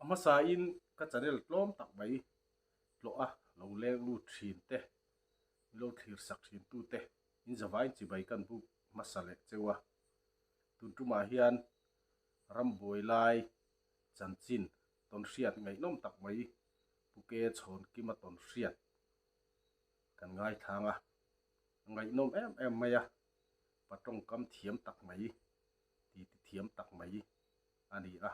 A hmasain ka channel tlawm tak mai tlawh a lo leng lut thin te, min lo thlir sak thin tu te in zavain chibai kan buk hmasa leh cheu a. Tun tumah hian rambuai lai chanchin tawnhriat ngaihnawm tak mai Puke Chhawnkima tawnhriat kan ngaithlang a, a ngaihnawm em em mai a, pa tawngkam thiam tak mai, titi thiam tak mai a ni a,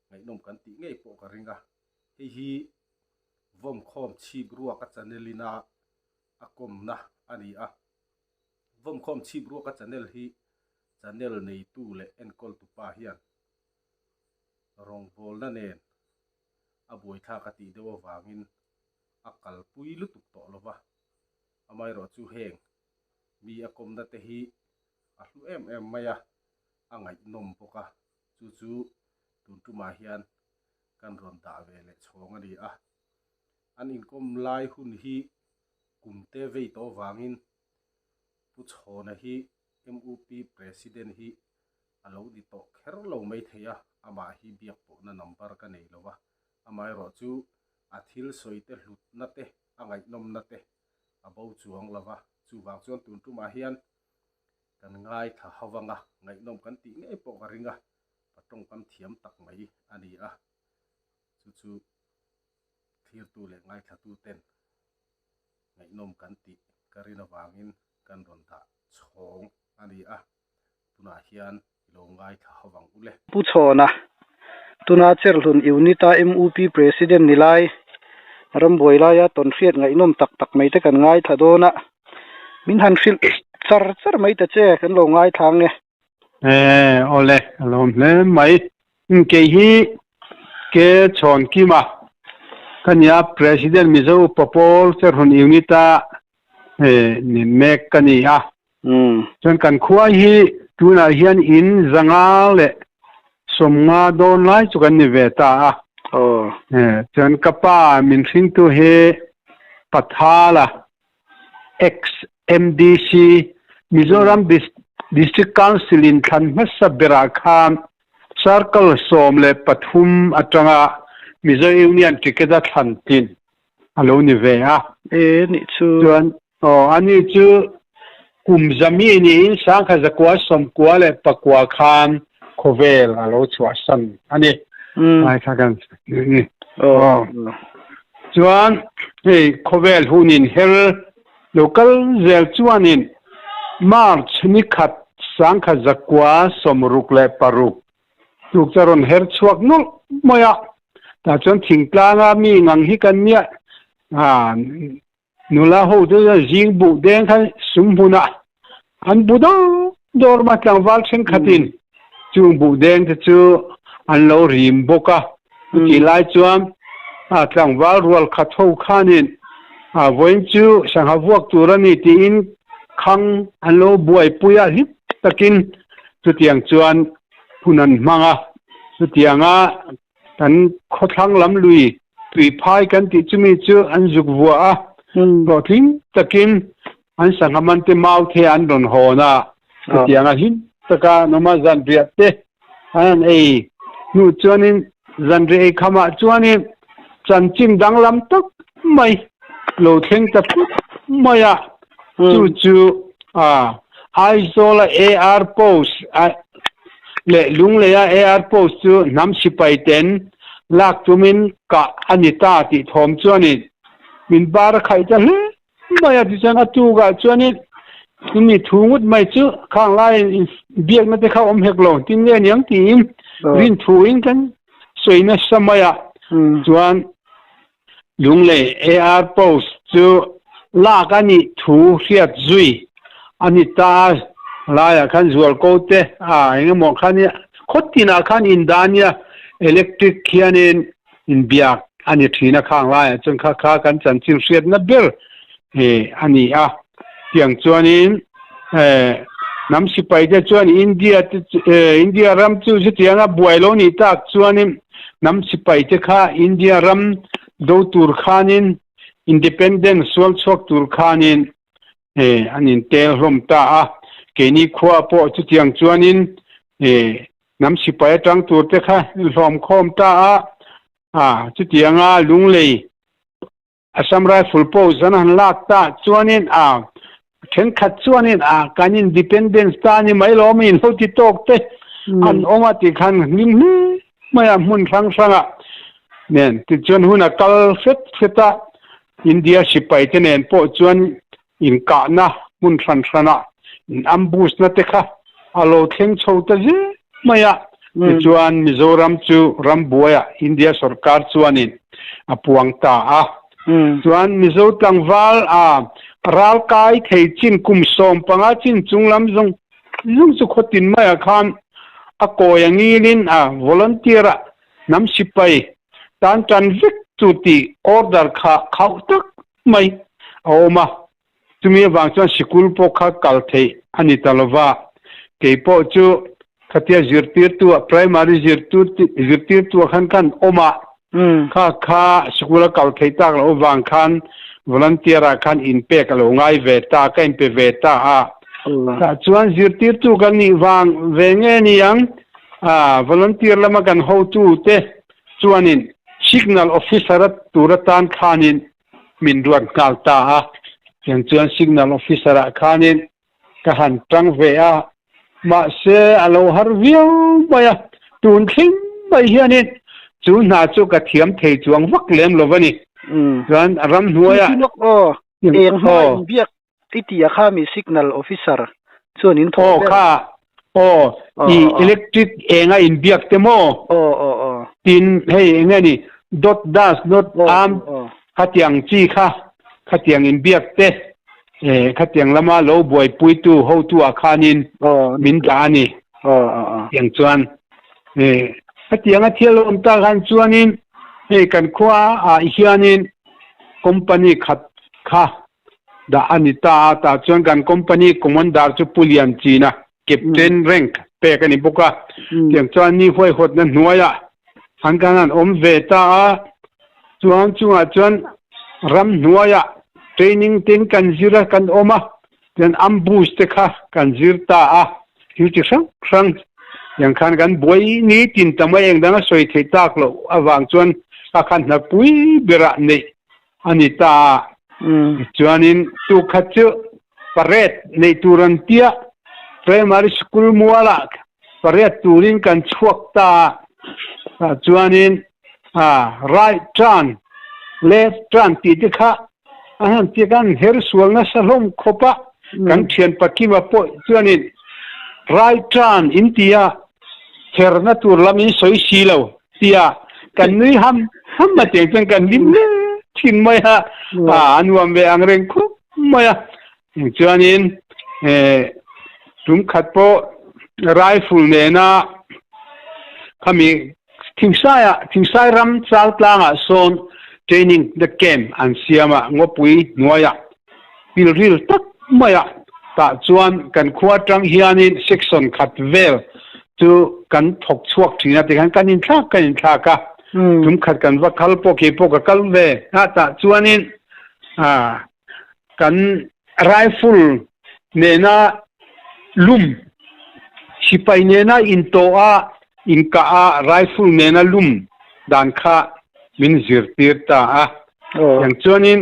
ngaihnawm kan tih ngei pawh ka ring a, hei hi Vawmkhawm chhip ruaka channel ina a kawmna a ni a, Vawmkhawm chhip ruaka channel hi channel neitu leh enkawltu pa hian rawngbawlna nen a buaithlak a tih deuh avangin a kalpui lutuk tawh lo va, amaherawhchu heng mi a kawmna te hi a hlu em em mai a, a ngaihnawm bawk a, chu chu tun tumah hian kan rawn dah ve leh chhawng a ni a. An inkawm lai hun hi kum te vei tawh vangin Pu Chhawna hi MUP President hi a lo ni tawh kher lo mai thei a, amah hi biak pawhna number ka nei lo va, amaherawhchu a thil sawi te hlutna te a ngaihnawmna te a bo chuang lo va, chuvang chuan tun tumah hian kan ngaithla ho vang a, ngaihnawm kan tih ngei pawh ka ring a, pa tawngkam thiam tak mai a ni a, chu chu thlirtu leh ngaithlatu ten ngaihnawm kan tih ka rin avangin kan rawn dah chhawng a ni a, tunah hian i lo ngaithla ho vang u le. Pu Chhawna, tuna Cherhlun Unit-a MUP President ni lai, rambuai laia tawnhriat ngaihnawm tak tak mai te kan ngaithla dawn a, min han hrilh char char mai ta che, kan lo ngaithla ang e. E, awle, a lawm hle mai. Kei hi Ke Chhawnkima ka nia, President Mizo Upa Pawl Cherhlun Unit-a ni mek ka ni a. Chuan kan khua hi tunah hian in zanga leh sawmnga dawn lai chu kan ni ve ta a. Chuan ka pa min hringtu hi Pathala Ex-MDC, Mizoram District Council in thlan hmasa berah khan Circle 13 atanga Mizo Union ticket a thlan tlin a lo ni ve a. E nih chu. Chuan aw ani chu kum zami niin 1994 khan khawvel a lo chhuahsan a ni. Ngaithla kan ni. Aw. Chuan hei khawvel hunin her lo kal zel chuanin March ni khat 1966 tluk chu a rawn her chhuak nawlh mai a. Tah chuan thingtlanga mi ngang hi kan nia nula ho te chuan zing buh deng khan sum hmunah an bu dawr dawr mai tlangval thenkhatin chung buh deng te chu an lo rim bawk a. Chutih lai chuan tlangval rual khat ho khanin vawiin chu sangha vuak tur a ni tiin khang an lo buaipui a hlim takin chutiang chuan hun an hmang a. Chutianga kan khawthlang lam lui tuiphai kan tih chumi chu an zuk vuah a, hlawhtling takin an sangha man te mau the an rawn hawn a, chutianga hlim taka an awm a, zanriah te an han ei hnu chuanin zanriah ei khamah chuanin chanchin danglam tak mai lo thleng ta thut mai a, chu chu Aizawla AR post leh Lungleia AR post chu hnam sipai ten lak tumin kah a ni ta tih thawm chuanin min bar a khaih ta hle mai a. Tichuan a tukah chuanin chumi thu ngut mai chu khang laiin biakna te kha awm hek lo tin nge aniang tiin rinthuin kan sawi nasa mai a. Chuan Lunglei AR post chu lak a nih thu hriat zui a ni ta a, laiah khan zualko te a eng emaw khan i khaw tinah khan indah a nia, electric hianin inbiak a ni thin a khang laiah chuan kha kha kan chanchin hriatna ber a ni a, tiang chuanin hnam sipai te chuan India te India ram chu chutianga buai lo nih tak chuanin hnam sipai te kha India ram do tur khanin independence sual chhuak tur khanin an intel hlawm ta a, keini khua pawh chutiang chuanin hnam sipai atang tur te kha hlawm khawm ta a. A chutianga Lunglei Assam Rifle post an han lak ta chuanin a thenkhat chuanin a kan independence ta ni mai lo mi lo ti tawk te an awm a ti khan hlim hle mai a hmun hrang hranga nen tichuan hun a kal hret hret a India sipai te nen pawh chuan inkahna hmun hran hranah in ambush na te kha a lo thleng chho ta zel mai a. Tichuan Mizoram chu rambuaiah India sorkar chuanin a puang ta a. Chuan Mizo tlangval a ralkai thei chin kum 15 chin chung lam zawng zawng chu khawtin maiah khan a kawi a ngilin a volunteer a hnam sipai tan tan vek chu tih order kha khauh tak mai a awm a, chumi avang chuan sikul pawh kha kal theih a ni ta lova, kei pawh chu khatia zirtirtu ah primary zirtirtu ah khan kan awm a, kha kha sikul a kal theih tak loh avang khan volunteer ah khan inpek a lo ngai ve ta, ka inpe ve ta a, tah chuan zirtirtu kan nih vang ve nge ni ang, volunteer lama kan hotu te Chuanin Signal Officer a tur atan khanin min ruat nghal ta a, tiang chuan Signal Officer ah khanin ka han tang ve a, mahse a lo har viau mai a, tun thleng mai hianin chu hna chu ka thiam thei chuang vak lem lo a ni. Chuan ramhnuaiah. Lawk aw, eng hma inbiak I ti a kha mi signal officer chuan in thawh ber. Aw kha aw i electric eng a in biak te maw? Aw aw aw. Tin hei eng nge ni dot dash dot arm khatiang chi kha khatiang in biak te khatiang lama lo buaipuitu hotu ah khanin min dah a ni. Aw aw aw. Tiang chuan khatiang a thil awm tak han chuanin hei kan khua ah hianin company khat kha dah a ni ta a, tah chuan kan company commander chu Pu Lian China, Captain rank pek a ni bawk a, tiang chuan ni huaihawtna hnuaiah an kan han awm ve ta a, chuan chungah chuan ramhnuaiah training ten kan zir a, kan awm a, tian ambush te kha kan zir ta a, thil chi hrang hrang tiang khan kan buai ni tin ta mai engdang a sawi theih tak loh avang chuan kha khan hnapui berah neih a ni ta a. Tichuanin tukhat chu parade neih tur an tia, primary school mualah parade turin kan chhuak ta a. Tah chuanin right turn, left turn tih te kha a han tia kan her sual nasa hlawm khawp a. Kan thian Pakima pawh chuanin right turn in ti a, herna tur lam in sawi si lo. Tia kan nui ham ham a tiang chuan kan hlim hle thin mai a, a nuam ve ang reng khawp mai a. Chuanin tum khat pawh rifle nena khami Thingsaiah Thingsai ram Chaltlangah sawn training na camp an siam a, ngawpui hnuaiah pilril tak maia tah chuan kan khua atang hianin section khat vel chu kan thawk chhuak thin a tikhan kan inthlak kan inthlak a, tum khat kan va kal pawh kei pawh ka kal ve a tah chuanin kan rifle nena lum sipai nena intawh a inkah a rifle nena lum dan kha min zirtir ta a. Tiang chuanin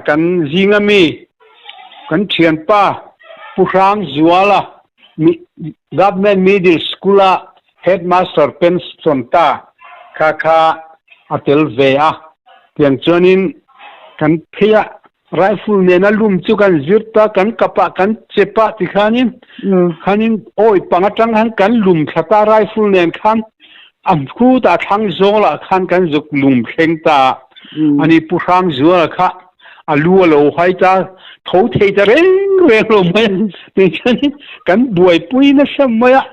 kan zinga mi kan thianpa Pu Hrang Zuala Government Middle School-a Headmaster pension ta kha kha a tel ve a. Tiang chuanin kan phei a rifle nena lum chu kan zir ta, kan kap ah, kan chep ah tikhanin khanin awi pang atang khan kan lum thla ta rifle nen khan a khutah thlang zawl ah khan kan zuk lum thleng ta ani Pu Hrang Zuala kha a lu a lo hai ta tho thei ta reng reng lo mai a tichuanin kan buaipui nasa mai a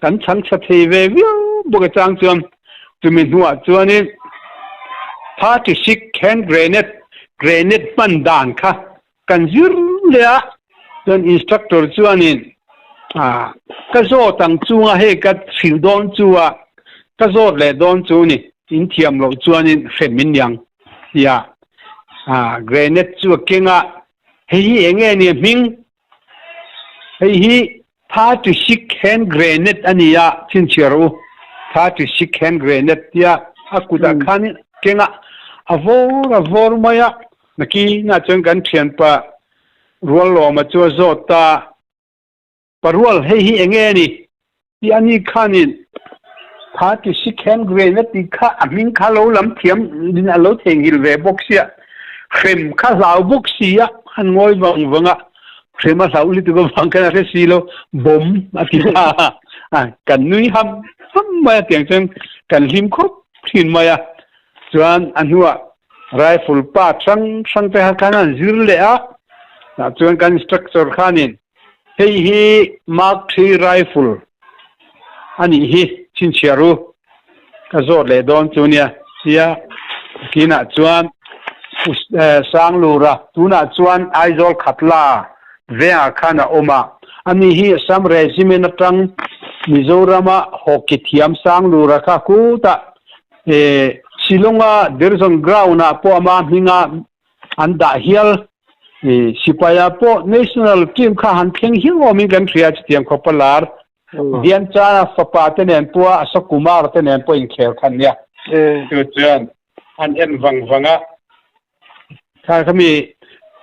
kan chhang tha thei ve viau bawk a chang chuan Chumi hnuah chuanin 36 hand grenade, grenade hman dan kha kan zir leh a, chuan instructor chuanin ka zawt ang chunga hei ka hrilh dawn chu a, ka zawt leh dawn chu ni, in thiam loh chuanin hrem in niang tia grenade chu a keng a, hei hi eng nge ni a hming? Hei hi 36 hand grenade a ni a, chhinchhiar u, 36 hand grenade tia. A kutah khanin keng a, a vawr a vawr mai a. Nakinah chuan kan thianpa Ruallawma chu a zawt ta, Parual, hei hi enge a ni? Tih a ni khanin tha ti si khen grain a tih kha a hming kha lo lam thiam in a lo theihnghilh ve bawk sia, hrem kha hlau bawk si a, an ngawi vang vang a, hrem a hlauh lutuk avang khan a hre si lo, bawm a ti ta a, kan nui ham ham mai a tiang chuan kan hlim khawp thin mai a, chuan a hnuah rifle part hrang hrang te kha khan an zir leh a, tah chuan kan instructor khanin Hei hi Mark Three Rifle a nih hi, chhinchhiah ru. Ka zawt leh dawn chu nia. Tia kinah chuan Sanglura, tunah chuan Aizawl Khatla vengah khan a awm a. Ani hi Assam Regiment atang Mizorama hockey thiam Sanglura kha kutah Shillonga Derzawn Ground-ah pawh ama hminga an dah hial. Sipaia pawh national team kha han thleng hial awmin kan hria chutiang khawpa lar Dianchana fapa te nen pawh Ashok Kumar te nen pawh inkhel kha ania. Chu chuan an en vang vang a, kha khami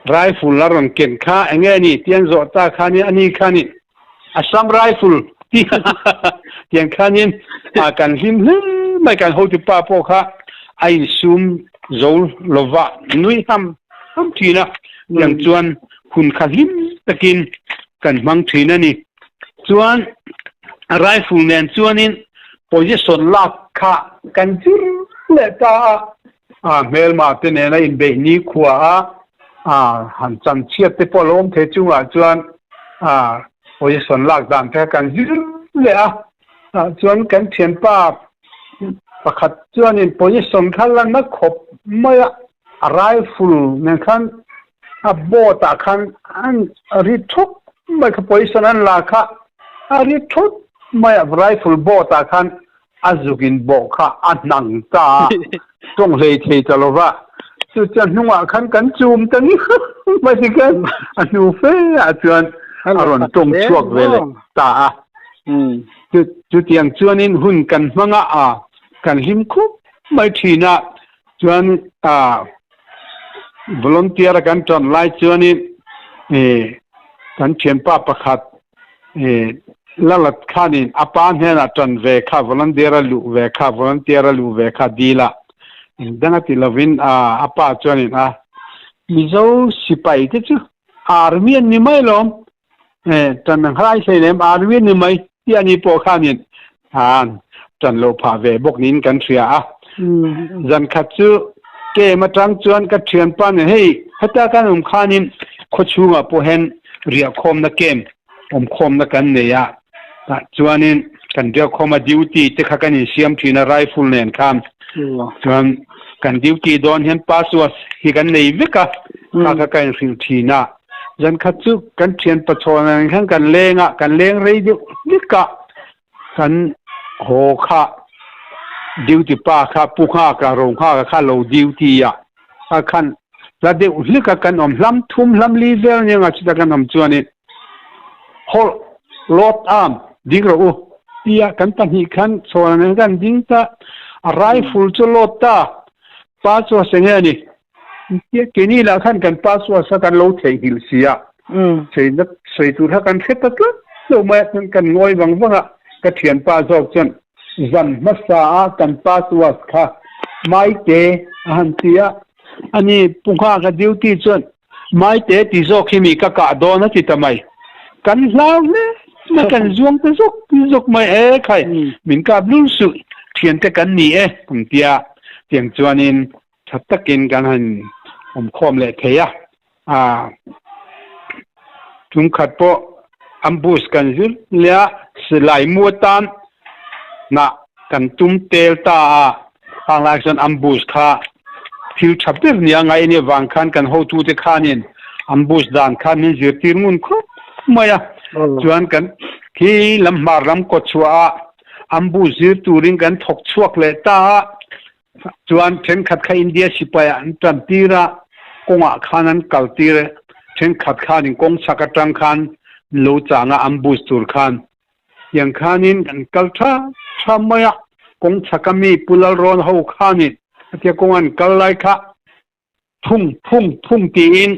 rifle a rawn ken kha eng nge ni tih an zawh ta khanin ani khanin Assam rifle tih tiang khanin kan hlim hle mai kan hotupa pawh kha a insum zo lova nui ham ham thin a, tiang chuan hun kha hlim takin kan hmang thin a ni. Chuan rifle nen chuanin position lak kha kan zir leh ta a, a hmelma te nena inbeih nikhua a, a han chan chhiat te pawh a lo awm thei chungah chuan a position lak dan te kha kan zir leh a, tah chuan kan thianpa pakhat chuanin position kha la na khawp mai a, a rifle nen khan a boat ah khan an ri thup mai kha position an la kha a ri thup mai a rifle boat ah khan a zuk in bawh kha a hnang ta a, tawng hlei thei ta lo va, chu chuan hnungah khan kan chum ta ni mai ti khan a hnu fe ah chuan a rawn tawng chhuak ve leh ta a. Chu chutiang chuanin hun kan hmang a, a kan hlim khup mai thin a, chuan a volunteer a kan tan lai chuanin kan thianpa pakhat Lalat khanin a pa hnenah ṭan ve kha, volunteer a luh ve kha, volunteer a luh ve kha dil a, engdang a ti lovin a pa chuanin a Mizo sipai te chu army an ni mai lawm, ṭan ang hlai hlei lem army an ni mai tih a ni pawh khanin ṭan loh phah ve bawk niin kan hria a. Zan khat chu kem aṭang chuan ka ṭhianpa nen hei heta kan awm khanin khawchhungah pawh hian riahkhawmna kem awmkhawmna kan nei a, tah chuanin kan riahkhawma duty te kha kan insiam thin a rifle nen khan chuan kan duty dawn hian password hi kan nei vek a, kha kha ka inhrilh thin a, zan khat chu kan thian pachhawn ang khan kan leng a, kan leng rei deuh hlek a, kan haw kha duty pa kha pu nghak a ro nghak a kha lo duty a, kha khan hla deuh hlek a kan awm hlam thum hlam li vel aniang a chuta kan awm chuanin hawlh lawt am ding rawh u tia kan pahnih khan chhawn ang kan ding ta a rifle chu lawt ta pa chu a se nge a ni tia keini lah khan kan pa chu a sa kan lo theihnghilh si a sawi sawi tur kha kan hre ta tlat lo mai a chuan kan ngawi vang vang a ka thianpa zawk chuan zan hmasa a kan pa chu a kha maite a han ti a ani pu nghaka duty chuan Maite ti zawk hi mi ka kah dawn a ti ta mai. Kan hlau hle mai, kan zuang ta zawk zawk mai e khai, min kap lul suh, thiante kan ni e kum tia tiang chuanin tha takin kan han awmkhawm leh thei a. A chungkhat pawh ambush kan zir leh a, silai mu atan hnah kan tum tel ta a, khang lai chuan ambush kha thil tha ber nia ngai ania vang khan kan hotute khanin ambush dan khan min zirtir ngun khawp mai a, chuan kan khi lam hmar lam kawt chhuah a ambush zir turin kan thawk chhuak leh ta a, chuan thenkhat kha India sipai ah an tan tir a, kawngah khan an kal tir a, thenkhat khanin kawng chhak atang khan lo chang a ambush tur khan. Tiang khanin kan kal tha tha mai a. Kawng chhaka mi Pu Lalrawn ho khanin hetia kawng an kal lai kha phung phung phung tiin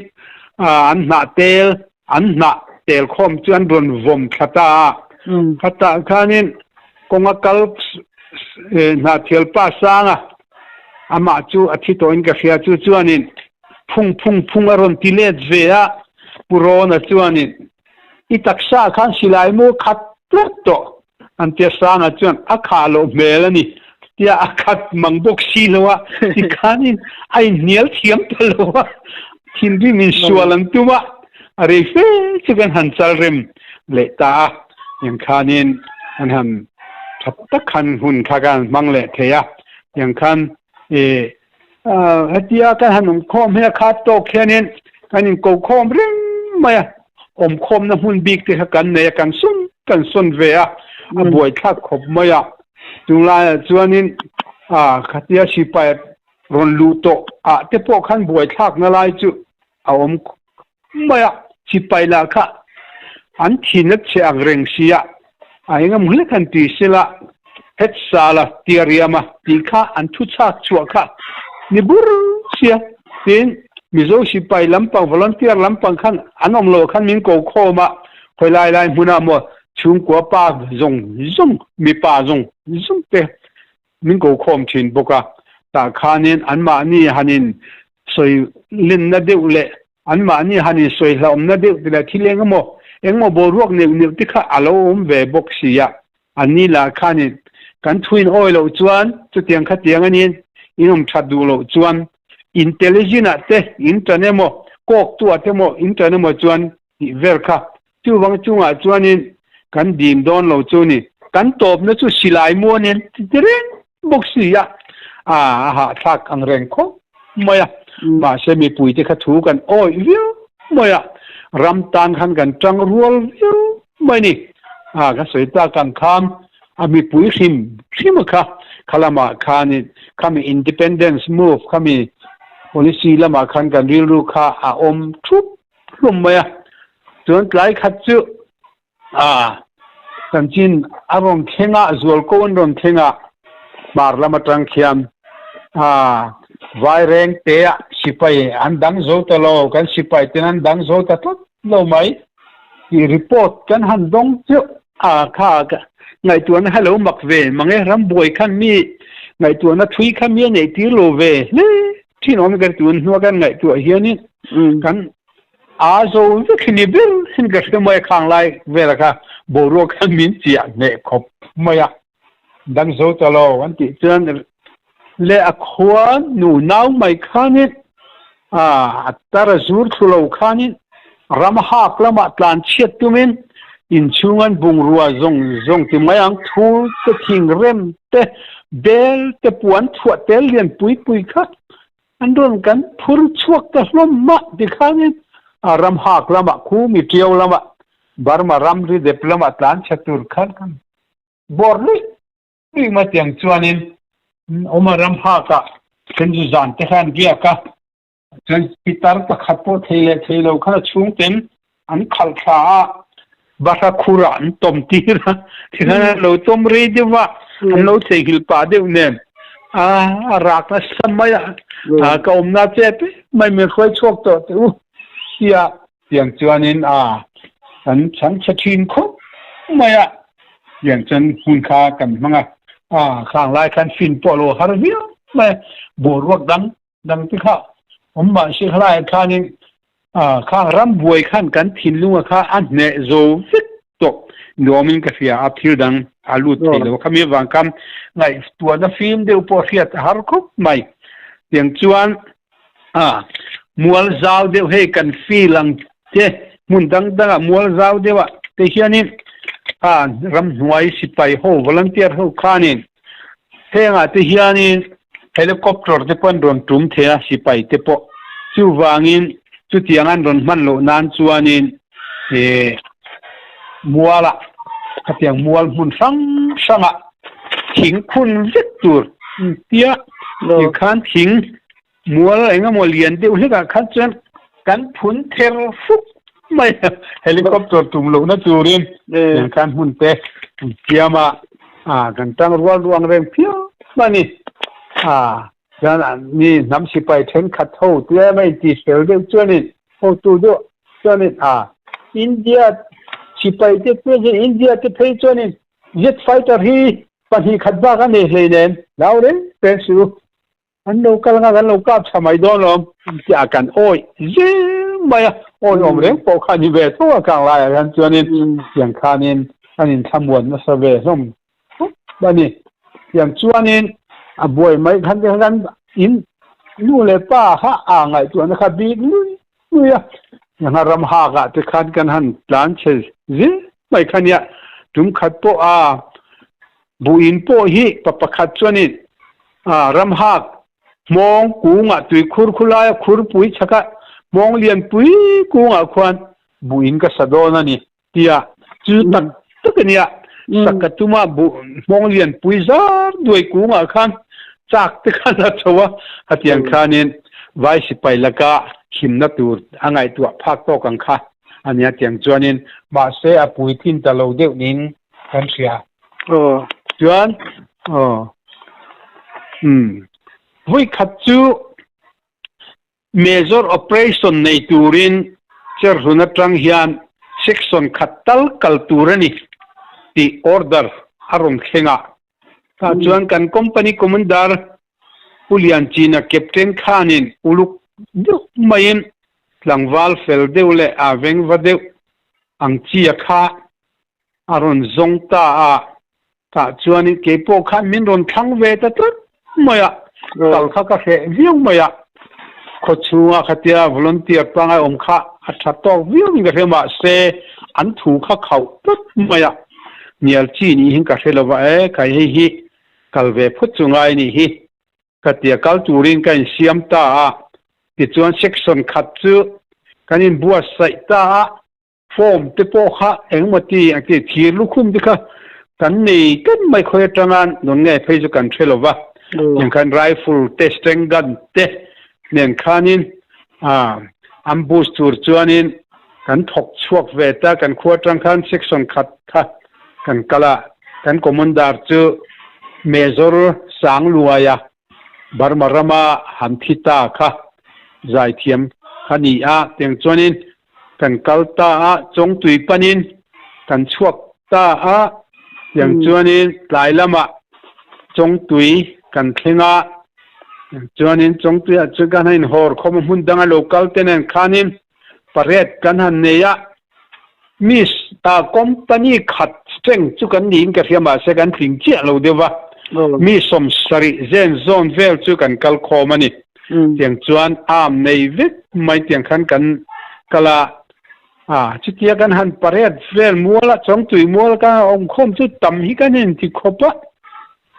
an hnah tel an hnah tel khawm chu an rawn vawm thla ta a. Khatah khanin kawnga kal hnah thial pa sanga amah chu a thi tawhin ka hria chu chuanin phung phung phung a rawn ti let ve a. Pu Rawna chuanin i taksa khan silai mu khat tlat tawh An tia sanga chuan a khah loh hmel a ni tia a khat mang bawk si lo a, tikhanin a inhnial thiam ta lo a, thinrim insual an tum a, a rei fe chu kan han chal rem leh ta a, tiang khanin an han tha tak khan hun kha kan hmang leh thei a, tiang khan ih hetia kan han awmkhawm hi a khat tawk hianin kan inkokhawm reng mai a, awmkhawmna hmun bik te kha kan nei a, kan sawn kan sawn ve a, a buaithlak khawp mai a. Tunglaiah chuanin khatia sipai rawn luh tawh ah te pawh khan buaithlakna lai chu a awm mai a, sipai lah kha an thin a chhe ang reng si a, a engemaw hlek han ti sela het sala tia riam a tih kha an thu chhak chhuah kha ni bur sia tin Mizo sipai lampang volunteer lampang khan an awm loh khan min ko khawm a, khawi lai lai hmunah maw chhungkua pa zawng zawng mipa zawng zawng te min ko khawm thin bawk a, tah khanin anmahni hanin sawi lenna deuh leh Anmahni han insawi hlauhawmna deuh ti leh thil eng emaw, eng emaw boruak neuh neuh te kha a lo awm ve bawk si a. Anni lah khanin kan thuin awi loh chuan chutiang khatiang anin in awm that duh loh chuan intelligent ah te in tan emaw, kawk tu ah te emaw in tan emaw chuan tih vel kha chuvang chungah chuanin kan dim dawn lo chu ni. Kan tawpna chu silai muanin ti reng bawk si a, a hahthlak ang reng khawp mai a. Mahse mipuite kha thu kan awih viau mai a, ram tan khan kan tang rual viau mai ni. A ka sawi tak ang khan a mipui hrim hrim a kha, kha lamah khanin khami independence move khami policy lamah khan kan rilru kha a awm thup hlum mai a. Chuan tlai khat chu A, chanchin a rawn thleng a, zualko an rawn thleng a, hmar lam atang khian a, Vaireng te ah sipai an dang zo ta lo, kan sipai ten an dang zo ta tlat lo mai tih report kan han dawng chiah a, kha ngaihtuahna kha lo mak ve mang e, rambuai khan mi ngaihtuahna thui kha mi a neih tir lo ve hle thin awm ka tun hnua kan ngaihtuah hianin kan A zo vek hi ni ber hin ka hre mai a khang lai vela kha boruak khan min chiah hneh khawp mai a, dang zo ta lo an tih chuan leh a khua nu nau mai khanin a tar a zur thlu lo khanin ram hak lamah tlan chhiat tumin inchhung an bungrua zawng zawng ti mai ang thur te thing rem te bel te puan thuah tel lian pui pui kha An rawn kan phur chhuak ta hlawm mah ti khanin a ram hak lamah khu mi ṭiau lamah Burma ramri dep lamah tlan chhe tur khan kan bawr luih luih mai tiang chuanin awm a ram hakah then zu zan te khan biak a chuan pitar pakhat pawh thei leh thei lo khan a chhungten an khalh thla a bahra khurah an tawm tir a tikhan an lo tawm rei deuh a an lo theihnghilh pah deuh nen a a rak nasa mai a a ka awmna che pe mai min hruai chhuak tawh teh u tia tiang chuanin a kan chhan chhe thin khawp mai a tiang chuan hmun kha kan hmang a a khang lai khan fin pawh lo har viau mai a boruak dang Dang te kha awm mah se khalaiah khanin khang ram buai khan kan thinlunga kha a hneh zo vek tawh nuamin ka hria a, thil dang a lut thei lo. Khami avang khan ngaihtuahna fim deuh pawh hriat a har khawp mai. Tiang chuan mual zau deuh hei kan feel ang che hmun dang dangah mual zau deuhah te hianin ramhnuai sipai ho volunteer ho khanin Hengah te hianin helicopter te pawh an rawn tum thei a, sipai te pawh. Chuvangin chutiang an rawn hman loh nan chuanin he mualah khatiang mual hmun hrang hrangah thing phun vek tur tia tikhan thing Mual eng emaw lian deuh hlekah khan chuan kan phun ther fuk mai a, helicopter tum lohna turin tiang khan hmun te an siam a. A kan tang rual ruang reng phiau a ni. A chuan mi hnam sipai thenkhat ho tlem a inti fel deuh chuanin hotu deuh chuanin a India sipai te chuan India te phei chuanin jet fighter hi pahnih khat bak a nei hleinem hlau reng reng suh u. An lo kal anga kan lo kap tha mai dawn lawm tih kan awih zel mai a, awih awm reng pawh kha a ni ve tho a kang laiah hian chuanin tiang khanin an inthlamuan nasa ve hlawm khawp a ni. Tiang chuanin a buai mai khan te khan in nu leh pa kha aa ngaihtuahna kha bik lui lui a, tiang a ram hakah te khan kan han tlan chhe zel mai kha nia, tum khat pawh a Buh-in pawh hi pa pakhat chuanin ramhak hmawng kungah tui khur khu laia khurpui chhaka hmawng lianpui kungah khuan buh-in ka sa dawn a ni tia chu tak tak a nia. Sak ka tuma buh hmawng lianpui zar duai kungah khan chak te khan a chho a, hetiang khanin vai sipai laka himna tur a ngaihtuah phak tawk ang kha a nia tiang chuanin mahse a puitlin ta lo deuh nin kan hria. Aw. Chuan, aw. Umm. Vui khat chu major operation nei turin Cherhlun atang hian section khat tal kal tur a ni tih order a rawn thleng a. Tah chuan kan company commander Pu Lianchina captain khanin uluk deuh maiin tlangval fel deuh leh a vengva deuh ang chi a kha a rawn zawng ta a, tah chuanin keipawh khan min rawn thlang ve ta tlat mai a, kal kha ka hreh viau mai a, khawchhunga khatia volunteer pangai awm kha a tha tawk viau in ka hria mahse an thu kha khauh tlat mai a, hnial chi niin ka hre lova e kai hei hi kal ve phut chu ngai nih hi. Ka tia kal turin ka insiam ta a, tichuan section khat chu kan inbuatsaih ta a, Form te pawh kha engmaw ti ang chi thir lukhum te kha kan nei tlat mai khawi atanga nawn nge phei chu kan hre lova tiang khan rifle te string gun te nen khanin ambush tur chuanin kan thawk chhuak ve ta kan khua atang khan section khat kha kan kal a kan commander chu Major Sangluaia Burma rama han thi ta kha zaithiam kha ni a, tiang chuanin kan kal ta a, Chawngtui panin kan chhuak ta a, tiang chuanin tlai lamah Chawngtui kan thleng a, tiang chuanin Chawngtuiah chuan kan han inhawr khawm a, hmun danga lo kal te nen khanin parade kan han nei a, Miss ta company khat strength chu kan niin ka hria mahse kan tling chiah lo deuh va, mi 70 zen zawn vel chu kan kal khawm a ni. Tiang chuan arm nei vek mai tiang khan kan kal a, a chutia kan han parade vel mual a, Chawngtui mual kan awm khawm chu tam hi kan inti khawp a,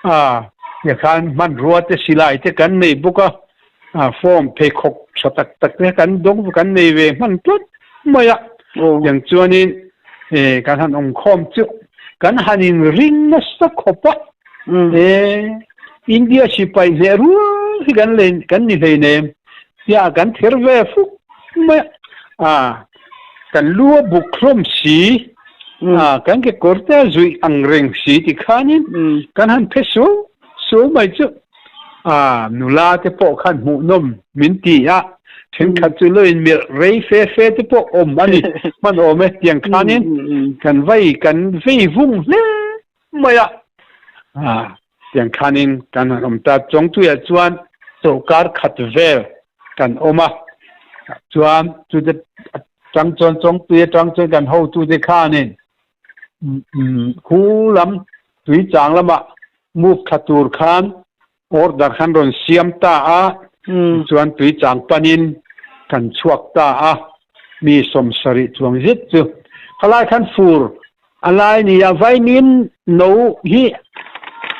A, tikhan hmanrua te silai te kan nei bawk a, a form pheikhawk tha tak tak te kan dawng kan nei ve hman tlat mai a, tiang chuanin e kan han awm khawm chu kan han in ring nasa khawp a, e India sipai hneh rual hi kan lei kan ni hleinem tia kan ther ve fuk mai a, a kan lu a buk hlawm si. A kan ke kawr te a zuih ang reng si ti khanin kan han phe suau suau mai chu a nula te pawh khan hmuhnawm min ti a, thenkhat chu lo in mirh rei fe fe te pawh awm a ni hman awm e tiang khanin kan vai kan vei vung hle mai a, a tiang khanin kan han awm ta Chawngtuiah chuan chawlhkar khat vel kan awm a, chuan chute Tang chuan Chawngtui atang chuan kan hotute khanin khu lam tui chang lamah move thla tur khan order khan rawn siam ta a, tichuan tui chang panin kan chhuak ta a, mi 70 chuang zet chu khalai khan fur a lai ni a, vaimin no hi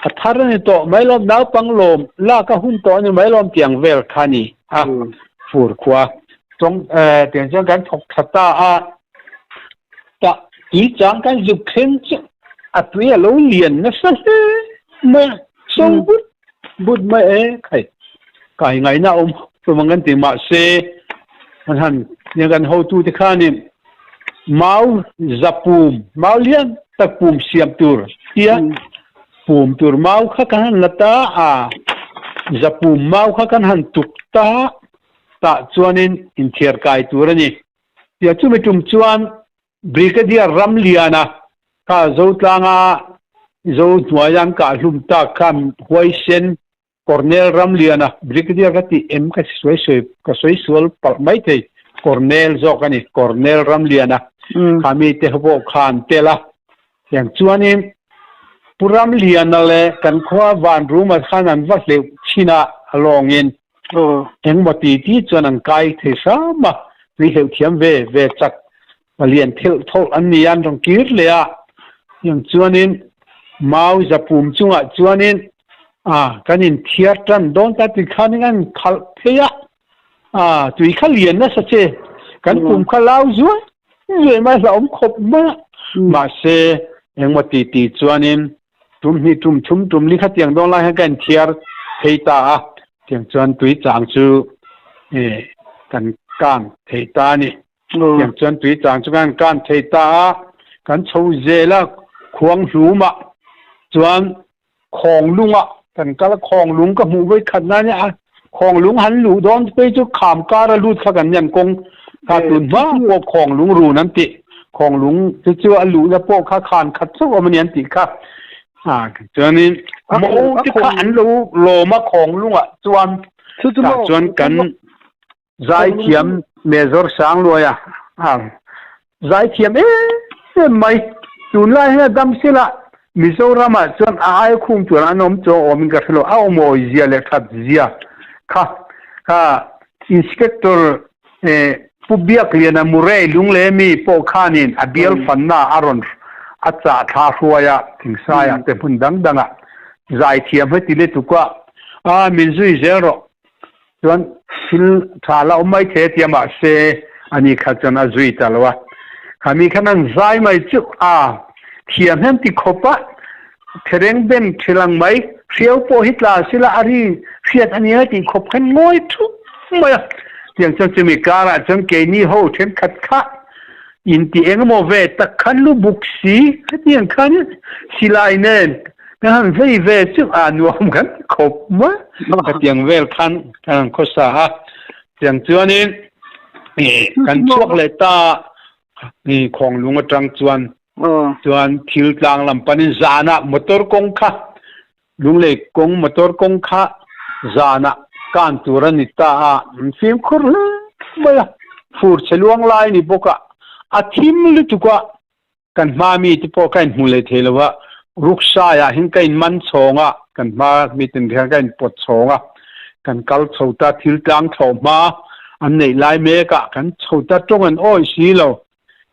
a thar a ni tawh mai lawm, naupang lawm lak a hun tawh a ni mai lawm tiang vel kha ni a, fur khua chawng tiang chuan kan thawk thla ta a, tah tui chang kan zuk thleng chu a tui a lo lian nasa hle mai a, so but but mai e khai kai ngaihna a awm hlawm ang kan ti mahse an han kan hotute khanin Mau za pum, mau lian tak pum siam tur tia Pum tur mau kha kan han la ta a, zapum mau kha kan han tuk ta, tah chuanin inthiar kai tur a ni. Tia chumi tum chuan Brigadier Ramliana kha Zotlanga Zo hnuaia an kah hlum tak kha huaisen Colonel Ramliana, Brigadier ka tih em ka sawi sawi ka sawi sual palh mai thei, Colonel zawk a ni, Colonel Ramliana kha mite ho pawh kha an tel a. Tiang chuanin Pu Ramliana leh kan khua Vanruma khan an va hleuh thin a, a lawngin engmaw ti ti chuan an kai thei hram a, tui hleuh thiam ve ve chak Palian thilh thawlh an ni a, an rawn kir leh a. Tiang chuanin mau zapum chungah chuanin a kan inthiar tan dawn ta ti khanin an khalh phei a, a tui kha lian nasa che, kan pum kha lau zuai zuai mai hlauhawm khawp mai a. Mahse engmaw ti ti chuanin tum hnih tum thum tum li kha tiang dawn lai hian ka inthiar phei ta a, tiang chuan tui chang chu kan kan thei ta a ni. Tiang chuan tui chang chu kan kan thei ta a, kan chho zel a, khuang hlum ah chuan khawng lung ah kan kal a, khawng lung ka hmuh vawi khat na nia, khawng lung han luh dawn phei chu kham kar a lut kha kan nian kawng kha tun hma pawh khawng lung run an tih, khawng lung chu chu a luhna pawh kha khan khat chauh awm a ni an tih kha, chuanin mo te kha an lo lawm a khawng lung ah chuan tah chuan kan Zaithiam Major Sangluaia a zaithiam em em mai. Tunlai hian a dam sila Mizoramah chuan a ai khung tur an awm chuang awmin ka hre lo. A awmawi zia leh that zia kha kha Inspector Pu Biakliana Murray Lunglei mi pawh khanin a bial fanna a rawn a chah thla hruai a, Thingsaiah te hmun dang dangah zaithiam heti lutuk a, a min zui zel rawh. Chuan thil tha la awm mai thei a tia mahse ani kha chuan a zui ta lo a. Khami khan an zai mai chu a thiam hian ti khawp a, thereng ben thil ang mai, hriau pawh hi tla sila a ri hriat a nia tih khawp khan ngawi thup mai a. Tiang chuan chumi karah chuan keini ho thenkhat kha inti engemaw ve tak khan lu buk si hetiang khan silai nen Kan han vei ve chu a nuam kan ti khawp mai. Hetiang vel khan kan han khawsa a. Tiang chuanin kan chhuak leh ta Khawnglung atang chuan chuan thil tlang lam panin zanah motor kawng kha Lunglei kawng motor kawng kha zanah kan tur a ni ta a. Fimkhur hle mai a. Fur chhe luang lai a ni bawk a. A thim lutuk a. Kan hma mi te pawh ka inhmu leh thei lo a, ruksaiah hin ka inman chhawng a, kan hma mi ten hian ka inpawt chhawng a, kan kal chho ta thil tlang thlawh hma an neih lai mek a, kan chho ta tawng an awi si lo,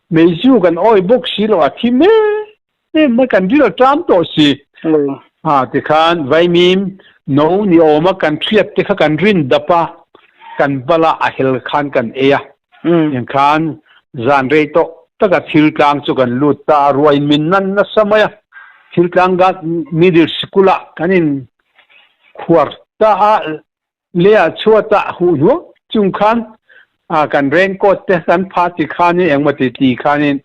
meizu kan awi bawk si lo, a thi em em mai, kan ril a ṭam tawh si. Ha tikhan vaimim no ni awm a kan hriat te kha kan rin dap a, kan bala a hel khan kan ei a. Engkhan zan rei tawh taka thil tlang chu kan lut ta a, ruain min nan nasa mai a, thil tlang ga middle sikul ah kan in khuar ta a, leiah chhuat ah huh hnuang chung khan a kan raincoat te kan pha ti khanin engmaw ti ti khanin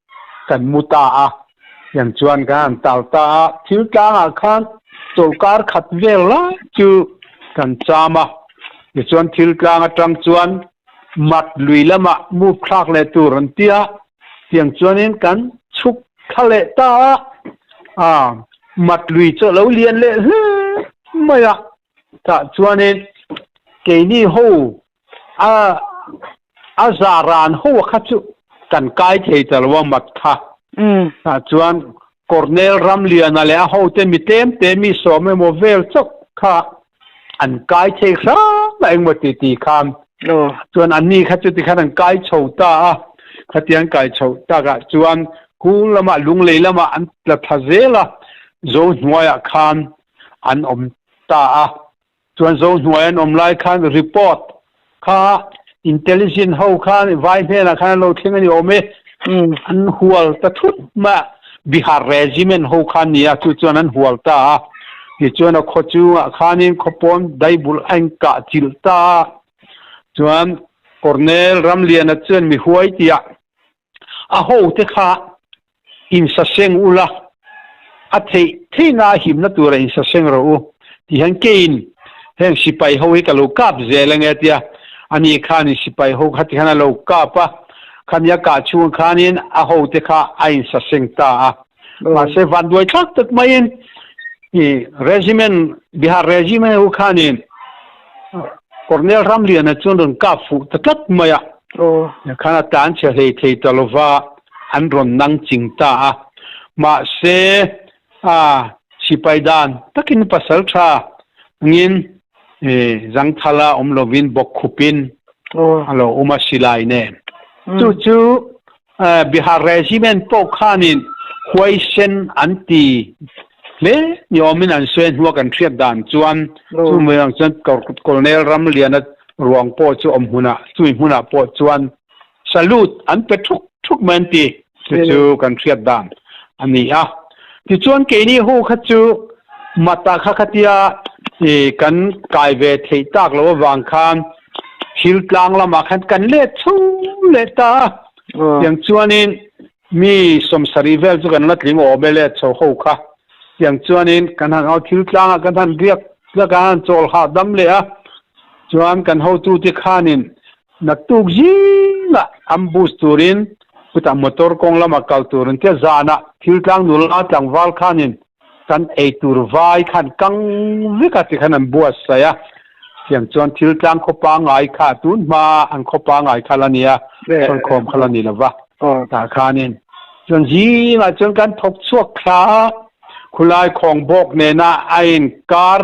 kan mu ta a, tiang chuan kan han tal ta a, thil tlang ah khan chawlhkar khat vel lai chu kan cham a, tichuan thil tlang atang chuan Mat lui lamah move thlak leh tur an ti a, tiang chuanin kan chhuk thla leh ta a, a mat lui chu a lo lian leh hle mai a, tah chuanin keini ho a a za ran ho a kha chu kan kai thei ta lo a mat kha, tah chuan Cornel Ramliana leh a hote mi tlem te mi sawm emaw vel chauh kha an kai thei hram a engmaw ti ti khan chuan anni kha chuti khan an kai chho ta a, khatiang an kai chho takah chuan kung lamah lunglei lamah an tla thla zel a, zo hnuaiah khan an awm ta a, chuan zo hnuai an awm lai khan report kha intelligence ho khan vai hnenah khan an lo thleng a ni awm e, an hual ta thut mai a, Bihar regiment ho khan ni a, chu chuan an hual ta a, tichuan a khaw chungah khanin khawpawn daibul a inkah chilh ta a, chuan Colonel Ramliana chuan mi huai tih a, a hote kha insaseng ula. A theih theihna a himna tura insaseng rawh u ti hian keiin heng sipai ho hi ka lo kap zel ange tia ani khanin sipai ho kha tikhan a lo kap a, khami a kah chhung khanin a hote kha a insaseng ta a. Mahse vanduai thlak tak maiin i regiment Bihar regiment ho khanin Colonel Ramliana chuan rawn kap fuh ta tlat mai a, khan a tlan chhe hlei thei ta lova an rawn nang ching ta a. Mahse a sipai dan takin pasal tha angin zangthala awm lovin bawk khupin a lo awm a silai nen. Chu chu Bihar Regiment pawh khanin huaisen an ti hle ni awmin an sawi a, hnua kan hriat dan chuan chu mai ang chuan Colonel Ramliana ruang pawh chu awm hmunah chumi hmunah pawh chuan salute an pe thuk thuk mai an ti. Chu chu kan hriat dan a ni a. Tichuan keini ho kha chu mata kha khatia kan kai ve theih tak loh avang khan Thil tlang lamah khan kan let chho leh ta a, tiang chuanin mi sawmsarih vel chu kan la tling awm e let chho ho kha. Tiang chuanin kan han au thil tlangah kan han riak tlak a, han chawl hahdam leh a, chuan kan hotute khanin naktuk zingah ambush turin chutah motor kawng lamah kal turin tia zanah thil tlang nula tlangval khanin Kan eitur vai khan kang vek a tikhan an buatsaih a, tiang chuan thil tlang khaw pangngai kha tun hma an khaw pangngai kha la nia, sawikhawm kha la ni lo va, tah khanin chuan zingah chuan kan thawk chhuak thla a, khulai khawng bawk nena a inkar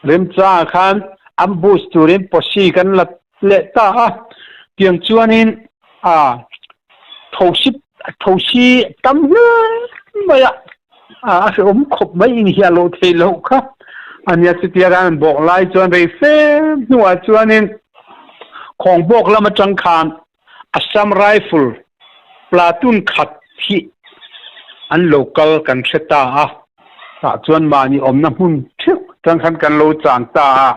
remchangah khan ambush turin posi kan la leh ta a, tiang chuanin a thosi thosi tam hle mai a, a hrehawm khawp mai inhiah loh theih loh kha a nia. Chutia khan an bawk lai chuan rei fe hnuah chuanin khawng bawk lam atang khan Assam Rifle platoon khat hi an lo kal kan hre ta a, tah chuan mahni awmna hmun theuh atang khan kan lo chang ta a,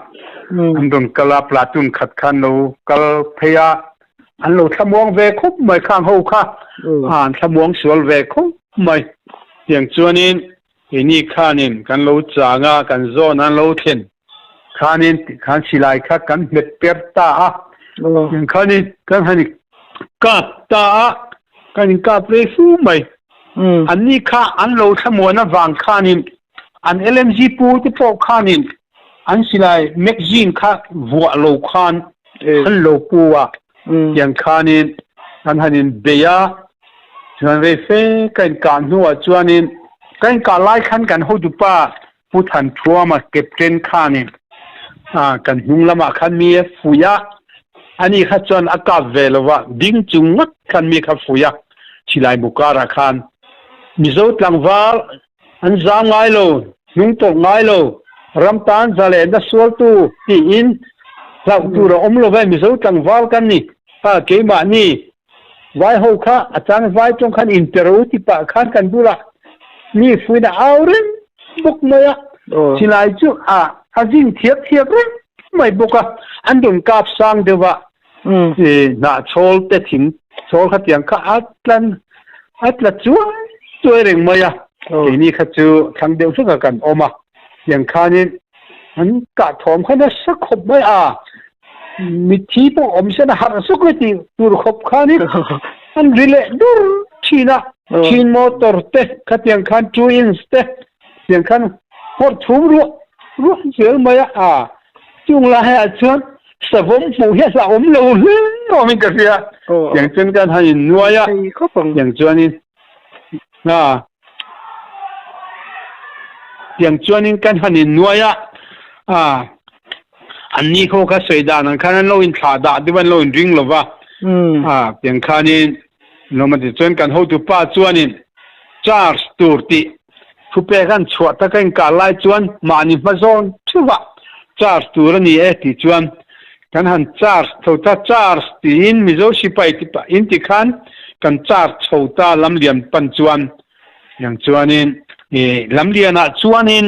an rawn kal a platoon khat khan lo kal phei a, an lo thlamuang ve khawp mai khang ho kha an thlamuang sual ve khawp mai. Tiang chuanin keini khanin kan lo chang a, kan zawn an lo thlen khanin tikhan silai kha kan hmet per ta a, tiang khanin kan han kap ta a, kan inkap rei fu mai. Anni kha an lo thlamuan avang khanin an LMG pu te pawh khanin an silai magazine kha vuah lo khan an lo pu a, tiang khanin kan han inbei a, chuan rei fe ka inkah hnuah chuanin ka inkah lai khan kan hotupa Pu Thanthuama captain khanin kan hnung lamah khan mi a fuih a, ani kha chuan a kap ve lo va, ding chung ngawt khan mi kha fuih a, silai mu karah khan Mizo tlangval An zam ngai lo, hnung tawlh ngai lo, ram tan zalehna sualtu tiin hlauh tur a awm lo ve, Mizo tlangval kan ni, kha keimahni vai ho kha a chang vai tawng khan inpe ro ti pah khan kan bulah mi fuin a au reng bawk mai a, silai chu a a zing thiap thiap reng mai bawk a, an rawn kap sang deuh a, hnah chhawl te thing chhawl kha tiang kha a tlan a tla chuai chuai reng mai a keini kha chu thlang deuh hlek a kan awm a tiang khanin an kah thawm kha nasa khawp mai a mitthi pawh awm sen a harh zuk mai tih tur khawp khanin an ri leh dur thin a thin motor te khatiang khan two inch te tiang khan hawrh thum ruah ruah zel mai a a Chung laiah chuan savawm hmuh hi a hlauhawm lo hle awmin ka hria. Tiang chuan kan han innuai a, tiang chuanin a tiang chuanin kan han innuai a, a anni ho kha sawi dan ang khan an lo inthlah dah deuh a, an lo inring lo va, a tiang khanin lawm a ti chuan kan hotupa chuanin charge tur tih Thupek an chhuah taka inkah lai chuan mahni hma zawn theuhah charge tur a ni e tih chuan kan han charge chho ta, charge tiin Mizo sipai ti pah in ti khan kan charge chho ta lamlian pan chuan yang chuanin ih lamlianah chuanin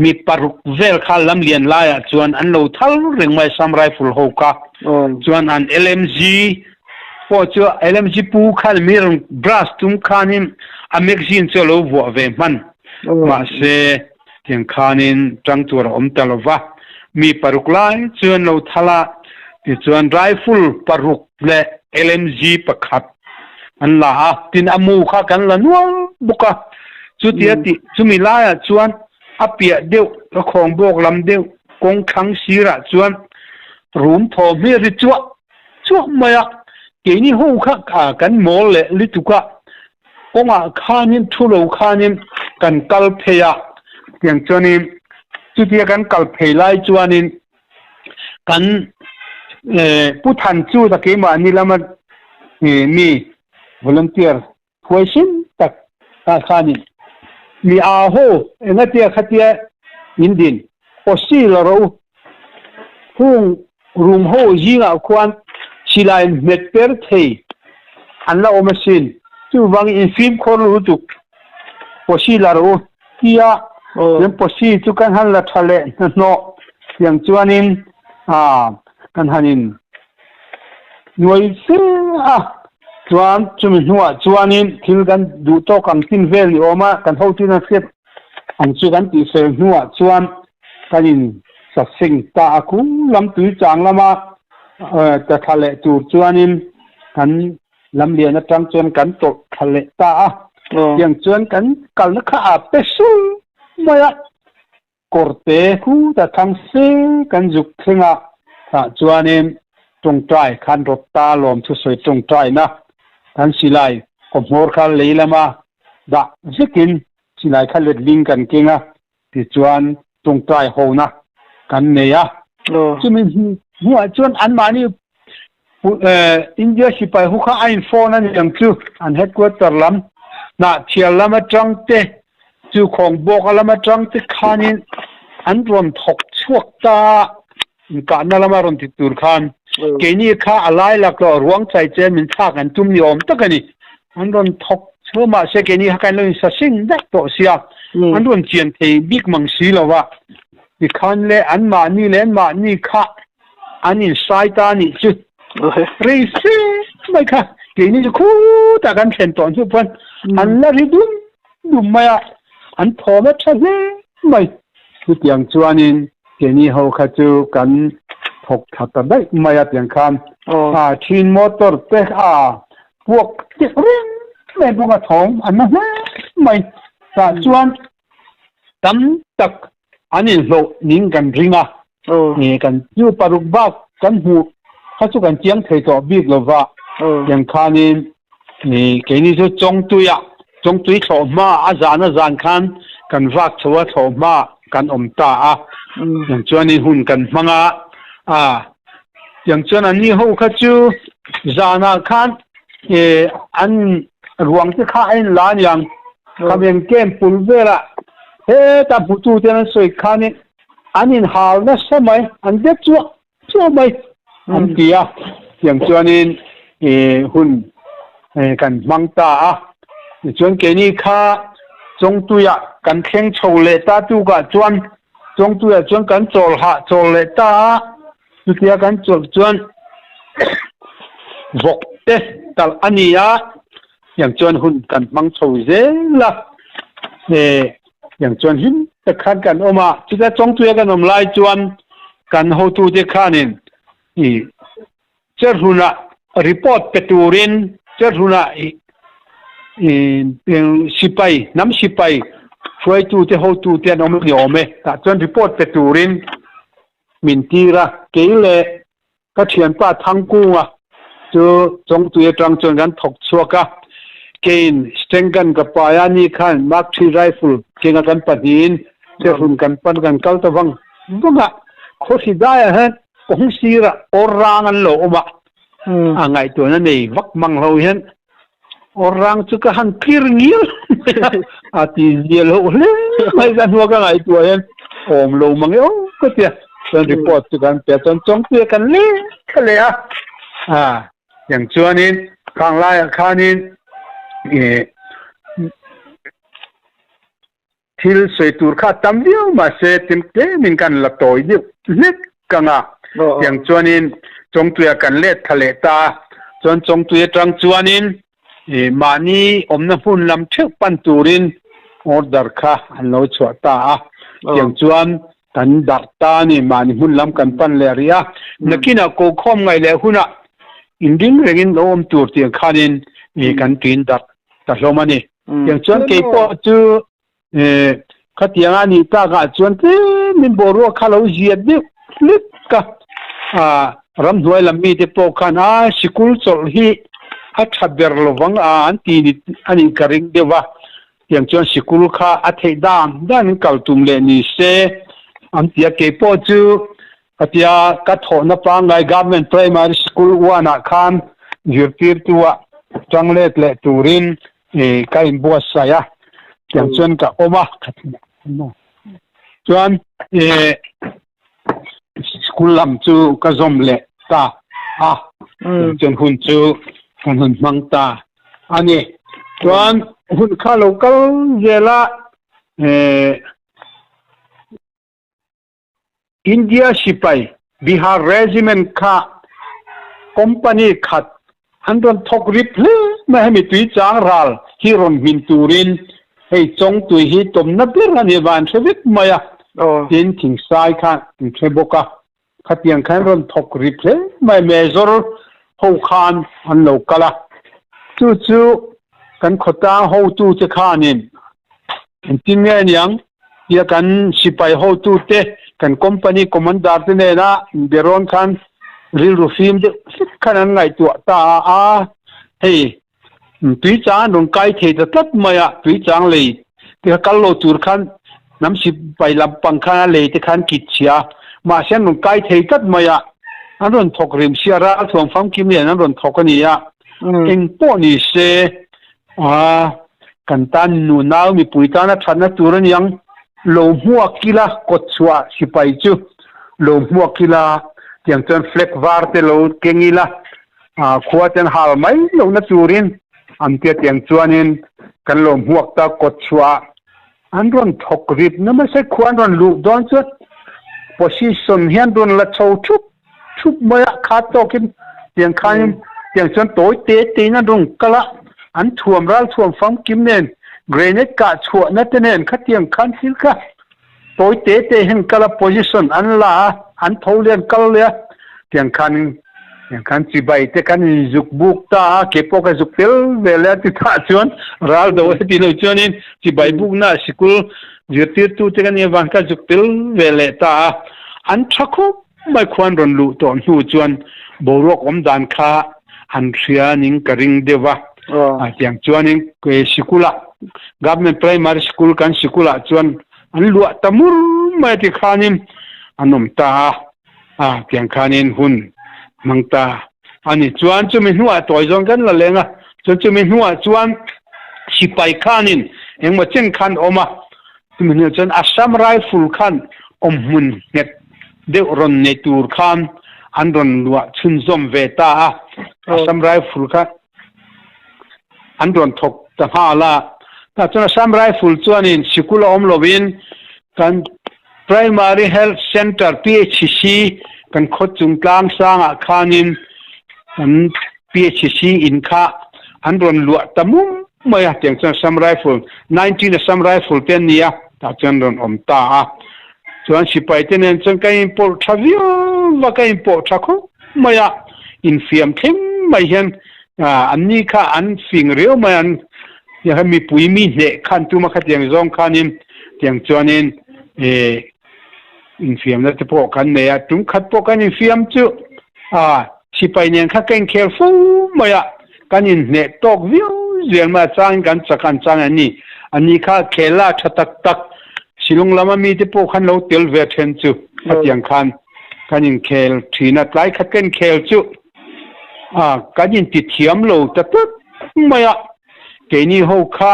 mi paruk vel kha lamlian laiah chuan an lo thal reng mai Assam Rifle ho kha chuan an LMG pawh chu LMG pu khan mi rawn brush tum khanin a magazine chu a lo vuah ve hman. Mahse, tiang khanin tang tur a awm ta lo va, mi paruk lai chu an lo thal a, tichuan rifle paruk leh LMG pakhat an la a, tin a mu kha kan la nual bawk a. Chutia tih chumi laiah chuan a piah deuh ka khawng bawk lam deuh kawng thlang sirah chuan rum thawm hi a ri chuah chuah mai a, keini ho kha kan mawl leh lutuk a, Kawngah khanin thu lo khanin kan kal phei a, tiang chuanin chutia kan kal phei lai chuanin kan Pu Than chu ta keimahni lama mi volunteer huaisen tak ah khanin mi aa ho engatia khatia min din awsi la ro hung Rum ho zingah khuan silai hmet per thei an la awm asin. Chuvangin infimkhawr lutuk pawsi la rawh u tia chuan pawsi chu kan han la tha leh hnahnawh tiang chuanin kan han in nuai fe a. Chuan chumi hnuah chuanin thil kan duh tawk ang chin vel ni awm a, kan hotuin an hriat ang chu kan tihfel hnuah chuan Kan in sa sing ta a khu lam tui chang lama ta thla leh tur chuanin kan lam lian atang chuan kan tawlh thla leh ta a. Tiang chuan kan kalna kha a pe sul mai a, kawrte khu ta thang se kan zuk thleng a, tah chuanin tawngtai khan rawt ta lawm thusawi tawngtaina kan silai kawhmawr kha lei lama dah zekin silai kha letling kan keng a. Tichuan tawngtai hona kan nei a. Chumi hnuah chuan anmahni India sipai ho kha a in phone a ni ang chu, an headquarter lam Hnahthial lam atang te, chu Khawngbawka lam atang te khanin an rawn thawk chhuak ta a, inkahna lama rawn ti tur khan keini kha a lai laklawh ruang chai chen min thlak an tum ni awm tak a ni. An rawn thawk chhuah mahse keini kha kan lo insa sing daih tawh sia, an rawn chian thei bik mang si lo va. Tikhan le anmahni leh anmahni kha an insai ta a nih chu. Rei fe mai kha keini chu khutah kan thlen tawh hnu pawn an la ri dum dum mai a, an thawm a tha hle mai. Chutiang chuanin keini ho kha chu kan thawk thla ta daih mai a tiang khan a thin motor te a puak tek reng mai bawk a thawm an na hle mai. Tah chuan tam tak an inhlawh ning kan ring a, kan chu paruk bak kan hmuh kha chu kan chiang thei tawh bik lo va, tiang khanin keini chu Chawngtuia Chawngtui thlawh hma a zan a zan khan kan vak chho a thlawh hma kan awm ta a, tiang chuanin hun kan hmang a, a tiang chuan anni ho kha chu zanah khan an ruang te kha a inla aniang Khamiang camp pul velah heta hmutu ten an sawi khanin an inhal nasa mai, an dep chuah chuah mai an ti a, tiang chuanin hun kan hmang ta a. Tichuan keini kha Chawngtuiah kan thleng chho leh ta tukah chuan Chawngtuiah chuan kan chawl hah chawl leh ta a, chutia kan chawlh chuan vawk te talh a ni a, Tiang chuan hun kan hmang chho zel a, tiang chuan hlim tak khan kan awm a. Chutia Chawngtuia kan awm lai chuan kan hotute khanin i Cherhlunah report pe turin Cherhlunah i sipai, hnam sipai hruaitute hotute an awm a ni awm e. Tah chuan report pe turin min tir a, kei leh Ka thianpa Thangkunga chu Chawngtui atang chuan kan thawk chhuak a, keiin Sten gun ka pai a, ni khan Mark Three rifle kenga kan pahnihin Cherhlun kan pan kan kal ta vang vang a, khawhri daiah hian kawng sirah awr rang an lo awm a, a ngaihtuahna nei vak mang lo hian awr rang chu ka han clear ngial mai a, a ti zia loh hle mai ka hnua ka ngaihtuah hian awm lo mang e aw ka tia chuan report chu kan pe a chuan Chawngpuia kan leh thla leh a, a tiang chuanin khang laiah khanin ih Thil sawi tur kha tam viau mahse tin tlemin kan la tawi deuh hlek kang a, tiang chuanin Chawngtuia kan let thla leh ta a, chuan Chawngtui atang chuanin mahni awmna hmun lam theuh pan turin order kha an lo chhuah ta a. Tiang chuan kan darh ta a ni, mahni hmun lam kan pan leh rih a. Nakinah kokhawm ngaih leh hunah inring rengin lo awm tur tiang khanin kan tuin darh ta hlawm a ni. Tiang chuan kei pawh chu Khatiang a nih tlakah chuan tlemin boruak kha lo ziat deuh hlek a, ramhnuai lam mite pawh khan a sikul chawlh hi a tha ber lovang a an ti ni a nih ka ring deuh a, tiang chuan sikul kha a theih dan danin kal tum leh ni se an ti a, keipawh chu khatia ka thawhna pangngai Government Primary School one ah khan zirtirtu ah tang let leh turin ka inbuatsaih a, tiang chuan ka awm a, chuan school lam chu ka zawm leh ta a, tiang chuan hun chu kan hun hmang ta a ni. Chuan hun kha lo kal zel a, India sipai Bihar Regiment kha company khat an rawn thawk rip hle mai hemi tui chang ral hi rawn hmin turin hei Chawngtui hi tawmna ber a nih vang an hre vek mai a, tin Thingsai kha an hre bawk a, khatiang khan rawn thawk rip hle mai Major ho khan an lo kal a, chu chu kan khawtlang hotute khanin Engtin nge aniang tia kan sipai hotute, kan company commander te nena inberawn khan rilru fim deuh hlek khan an ngaihtuah ta a, a hei tui chang an rawn kai thei ta tlat mai a, tui chang lei te kha kal lo tur khan hnam sipai lampang khan a lei te khan kit chhia a, mahse an rawn kai thei tlat mai a, an rawn thawk rim sia ralthuam famkim lian an rawn thawk a ni a, eng pawh ni se A, kan tan nu nau mipui tana thatna tur a niang. Lo hmuak ila kawt chhuah sipai chu lo hmuak ila tiang chuan flag var te lo keng ila a khua ten hal mai lohna turin an tia tiang chuanin kan lo hmuak ta kawt chhuah an rawn thawk rip na mahse khua an rawn luh dawn chuan position hian rawn la chho thup thup mai a khat tawkin tiang khanin tiang chuan tawi te te in an rawn kal a an thuam ral thuam famkim nen grenade kah chhuahna te nen khatiang khan thil kha tawi te te hian kal a position an la a an tho leh an kal leh a tiang khanin tiang khan chibai te kan inzuk buk ta a ke pawh ka zuk fel ve leh a ti tah chuan ral do heti lo chuanin chibai bukna sikul zirtirtu te kan nih avang ka zuk tel ve leh ta a an tha khawp Mai khuan rawn luh tawh hnu chuan boruak awm dan kha an hria ning ka ring deuh a. Tiang chuanin sikulah Government Primary School kan sikulah chuan an luah ta mur mai a ti khanin an awm ta a, tiang khanin hun hmang ta a ni. Chuan chumi hnuah tawi zawn kan la leng a, chuan chumi hnuah chuan sipai khanin engmaw chen khan awm a, chumi hnuah chuan Assam Rifle khan awmhmun nghet deuh rawn nei tur khan an rawn luah chhunzawm ve ta a, Assam Rifle kha an rawn thawk ta nghal a. Tah chuan Assam Rifle chuanin sikul a awm lovin kan Primary Health Centre, PHC, kan khaw chung tlang sangah khanin kan PHC in kha an rawn luah ta mum mai a, tiang chuan Assam Rifle, 19 Assam Rifle te an ni a, tah chuan rawn awm ta a. Chuan sipai te nen chuan ka inpawlh tha viau va, ka inpawh tha khawp mai a, infiam thleng mai hian an ni kha an fing riau mai an mipui mi hneh khan tuma khatiang zawng khanin tiang chuanin ih infiamna te pawh kan nei a, tum khat pawh kan infiam chu a sipai nen kha ka inkhel fo mai a, kan inhneh tawk viau zel mai a, changin kan chak an chang an ni, an ni kha khel la tha tak tak Shillong lama mite pawh khan lo tel ve then chu khatiang khan kan inkhel thin a, tlai khat ka inkhel chu a kan inti thiam lo ta tlat mai a, keini ho kha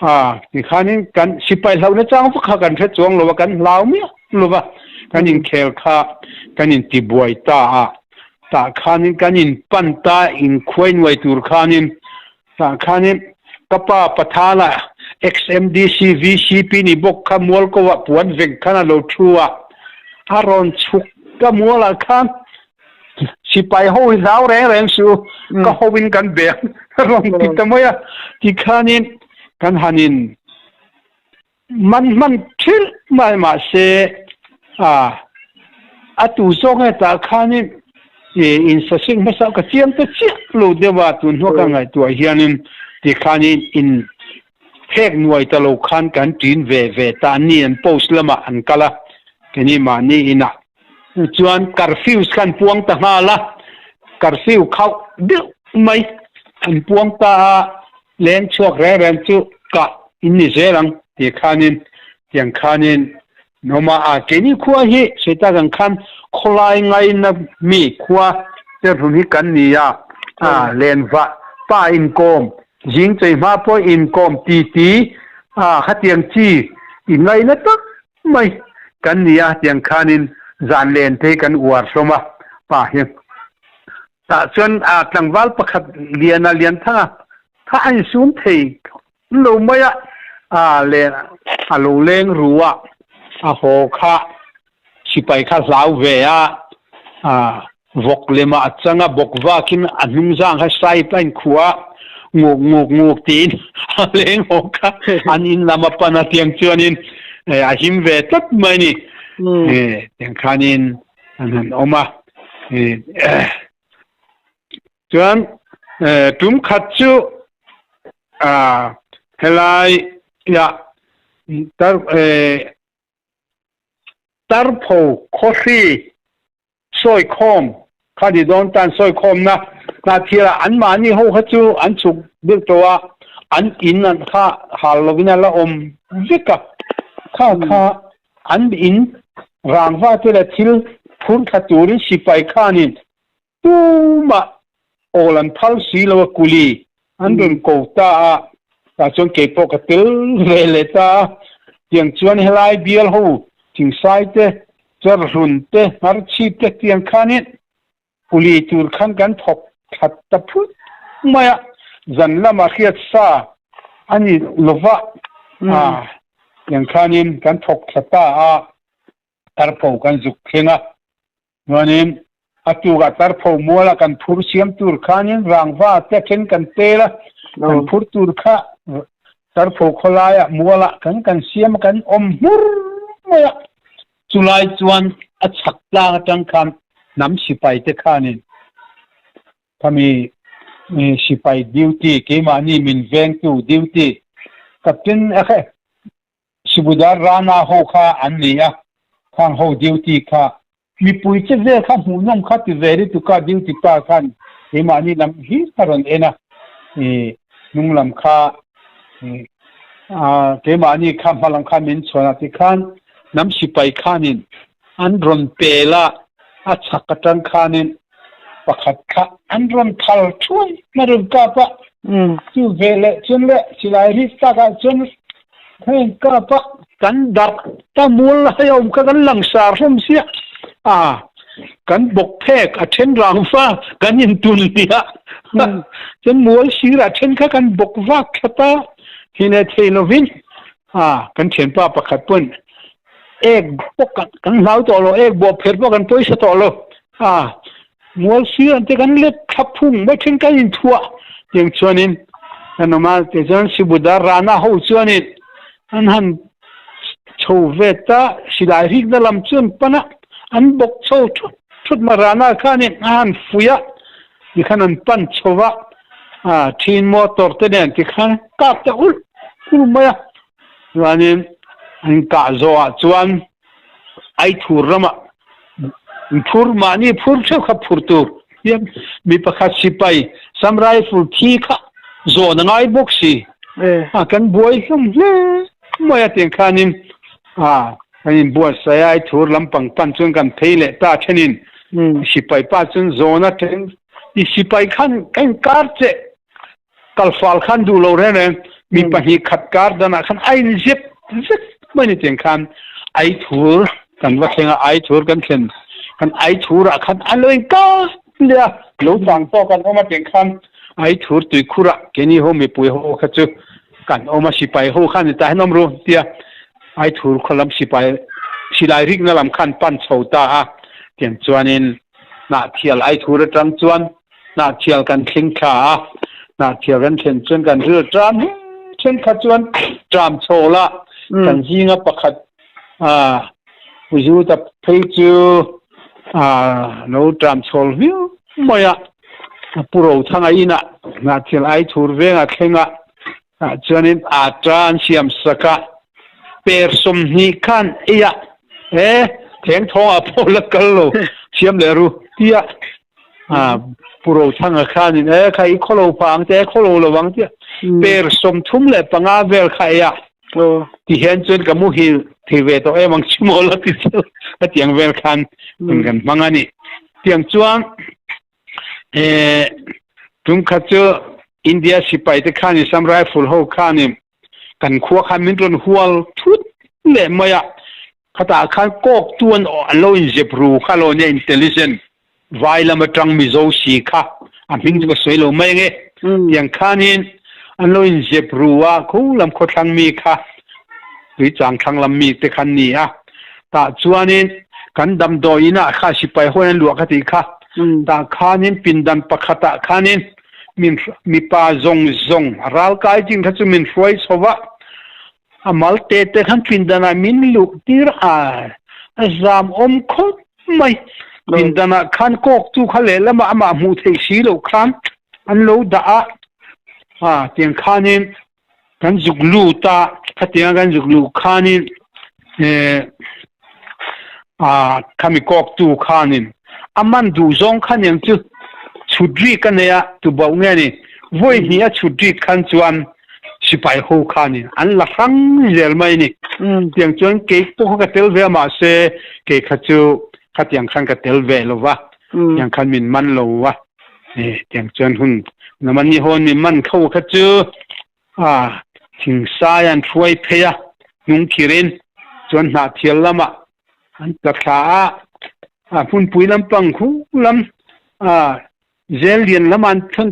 A, tikhanin kan sipai hlauhna chang vak kha kan hre chuang lo a, kan hlau miah lo va, kan inkhel kha kan intibuai ta a, tah khanin kan inpan ta, inkhuai nuai tur khanin tah khanin ka pa Pathana XMDC VCP ni bawk kha Mualkovah puan veng khan a lo thu a, a rawn chhuk ta mualah khan Sipai ho hi hlau reng reng su, ka ho in kan beng rawn ti ta mai a, tikhanin kan han in. Man hman thil mai mahse a a tu zawk nge tah khanin insasik hmasa ka chiang ta chiah lo deuh a, tun hnuah ka ngaihtuah hianin tikhanin in phek nuai ta lo khan kan ṭin ve ve ta an ni, an post lamah an kal a, keini mahni inah chuan curfews kha an puang ta nghal a, curfew khauh deuh mai an puang ta a, leng chhuak reng reng chu kah in ni zel ang tih khanin tiang khanin Noma a keini khua hi sawi ang khan khawlai ngaina mi khua Cherhlun hi kan ni a, a lenvah pa inkawm, zing chei hma pawh inkawm ti ti a khatiang chi i ngaina tak mai kan ni a tiang khanin zan len te hi kan uar hlawm a pa hi. Tah chuan a tlangval pakhat Liana Lianthanga kha a insum thei lo mai a, a len a lo leng ru a, a haw kha sipai kha hlau ve a, a vawk lemah a chang a, bawk vakin a hnung zang kha side a inkhuh a, nguk nguk nguk tiin a leng haw kha an in lam a pan a tiang chuanin a him ve tlat mai a ni. Tiang khanin an han awm a. Chuan tum khat chu helai ya tar tarpho khawhri sawikhawm kha ni dawn tan sawikhawmna hna thil ah anmahni ho kha chu an chhuk deuh tawh a, an in an kha hal lovin a la awm vek a, kha kha an in rangva te leh thil phur thla turin sipai khanin Tumah awl an phal si lo a kuli an rawn ko ta a, tah chuan kei pawh ka tel ve leh ta a, tiang chuan helai bial ho thingsai te, cherhlun te, hnarchhip te tiang khanin kuli tur khan kan thawk that ta phut mai a, zan lama hriat sa a ni lova, tiang khanin kan thawk thla ta a, tarpho kan zuk thleng a. Chuanin a tukah tarpho muala kan phur siam tur khanin rangva te then kan pel a, kan phur tur kha tarpho khawlaiah mualah kan kan siam a, kan awm hmur mai a. Chulai chuan a chhak tlang atang khan hnam sipai te khanin khami sipai duty keimahni min vengtu duty captain Sibudar Rana ho kha an ni a, khang ho duty kha mipui che vel kha hmuhnawm kha ti ve lutuk a, duty pa khan keimahni lam hi kha rawn en a, ih hnung lam kha ih keimahni kha hma lam kha min chhuan a tikhan hnam sipai khanin an rawn pel a, a chhak atang khanin pakhat kha an rawn phal thuai na rawn kap a, chu veleh chuan leh silai rik takah chuan heng kap a, kan darh ta mual hei a awm kha kan langsar hlawm sia a, kan bawk phek a then rang va kan intun nia chuan mual sirah then kha kan bawk vak thlat a, hine thei lovin a kan thianpa pakhat pawn Ek pawh kan kan hlau tawh lo, ek bawh pher pawh kan pawisa tawh lo. A mual sir an te kan let thla phung mai then kan inthuah tiang chuanin kan awm a, tichuan Sibudar Rana ho chuanin an han chho ve ta, silai rikna lam chu an pan a, an bawk chho thut thut mai, Rana khanin a han fuih a, tikhan an pan chho va, a thin motor te nen tikhan kap ta ulh ulh mai a. Chuanin an kah zawhah chuan Aithur ramah phur mahni phur theuh kha phur tur hian mi pakhat sipai Sam Rifle thi kha zawn a ngai bawk si. A kan buai hlawm hle mai a tiang khanin a kan inbuatsaih a Aithur lampang pan chuan kan phei leh ta thenin sipai pa chuan zawn a then sipai khan ka inkar che Kalfal khan duh lo reng reng, mi pahnih khat kar danah khan a in zep zep mai ni tiang khan Aithur kan va thleng a, Aithur kan thlen khan Aithur ah khan an lo in kal leh a, lo tang tawk an awm a tiang khan Aithur tuikhur ah keini ho mipui ho kha chu kan awm a, sipai ho khan ni tah hian awm ru tia Aithur khaw lam sipai silai rikna lam khan pan chho ta a, tiang chuanin Hnahthial Aithur atang chuan Hnahthial kan thling thla a, hnahthial kan thlen chuan kan ril ṭam he thenkhat chuan ṭam chhawl a, Kan zinga pakhat Pu Zuta phei chu lo tram chhawl viau mai a, Pu Rothanga inah Hnahthil Aithur venga thleng a, tah chuanin atta an siam sak a, per 20 khan ei a, e theng thawngah pawh la kal lo siam leh ru tia Pu Rothanga khanin e kha i khawlo phah ang te, khawlo lo ang tia per 35 vel kha ei a. Ti hian chuan ka muhil thei ve tawh em ang chu maw la ti chu ka tiang vel khan hun kan hmang a ni. Tiang chuan eh tum khat chu India sipai te khan Assam Rifle ho khanin kan khua khan min rawn hual thut leh mai a. Khatah khan kawk tu an an lo inzep ru kha lo nia intelligent vai lam atang Mizo si kha a hming chu ka sawi lo mai ange. Tiang khanin an lo inzep ru a khu lam khawthlang mi kha Tuichang thlang lam mi te khan ni a. Tah chuanin kan damdawi inah kha sipai hawn an luah ka tih kha. Tah khanin pindan pakhatah khanin min mipa zawng zawng ralkai chin kha chu min hruai chho va. A mal te te khan pindanah min luh tir a, a zam awm khawp mai. Pindanah khan kawktu kha lehlamah amah hmuh theih si loh khan an lo dah a, a tiang khanin kan zuk lut a, khatianga kan zuk luh khanin eh a khami kawktu khanin a man duh zawng khan eng chu chhut rik a nei a, tubauh nge ni vawi hnih a chhut rik khan chuan sipai ho khanin an la hrang zel mai a ni. Tiang chuan kei pawh kha ka tel ve a mahse kei kha chu khatiang khan ka tel ve lo va, tiang khan min man lo va, tiang chuan hun naman ni hawn min man kho kha chu a thingsai an hruai phei a, hnung khirin chuan hnahthial lamah an tla thla a, a hmunpui lampang khu lam a zel lian lamah an thawn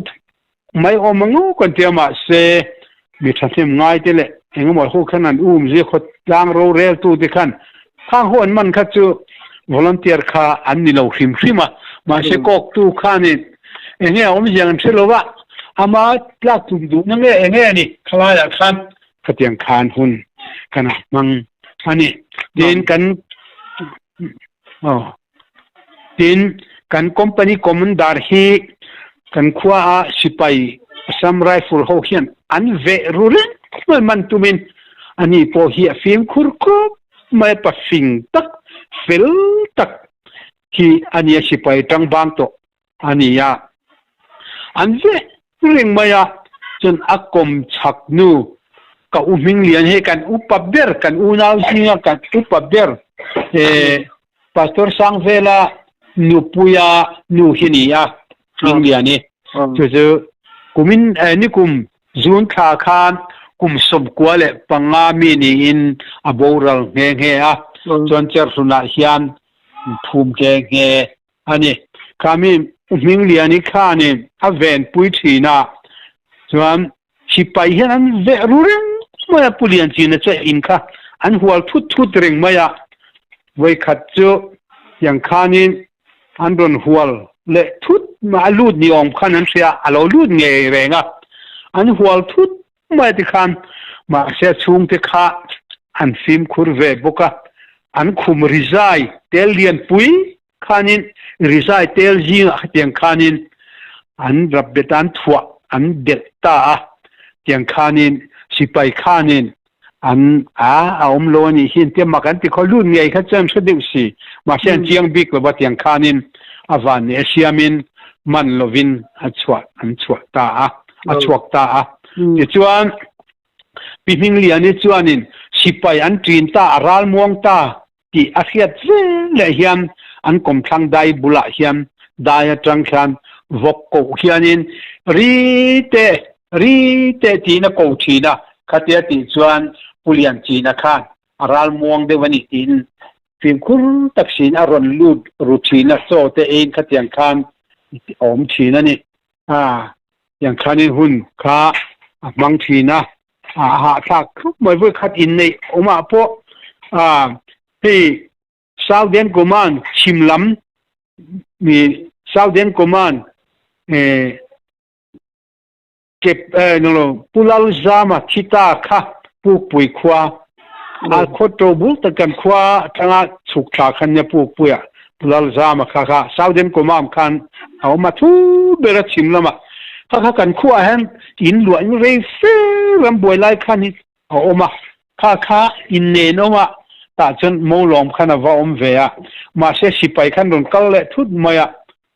Mai awm ang ngawk an ti a, mahse mi thahnem ngai te leh engemaw ho khan an um zia khaw tlang rorel tu te khan khang ho an man kha chu volunteer kha an ni lo hrim hrim a, mahse kawk tu khanin enge a awmzia an hre lo va, ama tlak tum duhna nge enge a ni khalaiah khan khatiang khan hun kan a hmang a ni. Tin kan aw. Tin, kan company commander hi kan khuaah sipai Assam Rifle ho hian an veh ru reng mai man tumin ani pawh hi a fimkhur khawp mai a, pafing tak, fel tak hi a nia sipai tangbang tawh a ni a. An veh reng mai a, chuan a kawm chhak nu ka u Hminglian hi kan upa ber, kan unau zinga kan upa ber eh Pastor Sangvela nupuia nu hi ni a, Hmingliani. Chu chu kumin nikum June thla khan kum 95 mi niin a boral nghe nghe a, chuan Cherhlunah hian phum nghe nghe a ni. Kha mi Hmingliani khanin a venpui thin a, chuan Sipai hian an veh ru reng mai a, Pu Lianchina chu a in kha an hual thut thut reng mai a, vawikhat chu tiang khanin an rawn hual leh thut mai, a lut ni awm khan an hria, a lo lut ngei reng a, an hual thut mai a tikhan mahse a chhungte kha an fimkhur ve bawk a, an khum rizai tel lianpui khanin rizai tel zingah khatiang khanin an rapbet an thuah an delh ta a, tiang khanin sipai khanin an a a awm lo a nih hi an tia mak an ti khaw lut ngei kha chuan hre deuh si mahse an chiang bik lova tiang khanin a van nih a siamin man lovin a chhuah an chhuah ta a a chhuak ta a tichuan Pi Hmingliani chuanin sipai an ṭin ta a ralmuang ta tih a hriat zel leh hian an kawmthlang dai bulah hian dai atang khian vawk koh hianin ri teh ri teh tiin a ko thin a, khatia tih chuan Pu Lianchina khan a ralmuang deuh a ni tiin fimkhur tak siin a rawn lut ru thin a, chaw te eiin khatiang khan a awm thin a ni. A tiang khanin hun kha a hmang thin a, a hahthlak khawp mai vawi khat inneih awmah pawh a hei Southern Command chhim lam mi Southern Command eh kep eh no lo Pu Lalzama thi ta kha Pukpui khua. A khaw to bul tak kan khua atanga chhuk thla khan nia Pukpuia Pu Lalzama kha kha Southern Command khan a awm a, thu ber a chhim lamah kha kha kan khuaah hian in luah in rei fe ram buai lai khan hi a awm a, kha kha in nen awm a, tah chuan Molawm khan a va awm ve a, mahse sipai khan rawn kal leh thut mai a,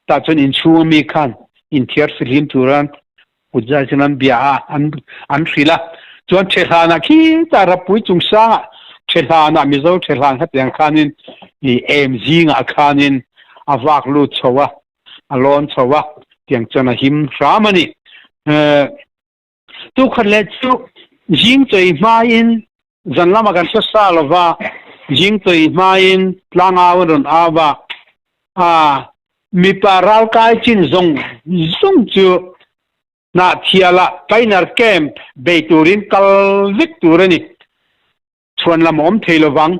tah chuan inchhung ami khan inthiar fihlim turan kut zai chuan an bia a, an an hrilh a. Chuan Thehlanah khitah Rappui chungsangah Thehlanah Mizo Thehlan hetiang khanin ih em zingah khanin a vak lut chho a, a lawn chho a, tiang chuan a him hram a ni. Eh, tukhat leh chu zing chawi hmain zan lamah kan hre sa lo va, zing chawi hmain tlangau an rawn au a, A mipa ralkai chin zawng zawng chu Hnahthialah Pioneer Camp bei turin kal vek tur a ni. Chhuan lam a awm thei lovang.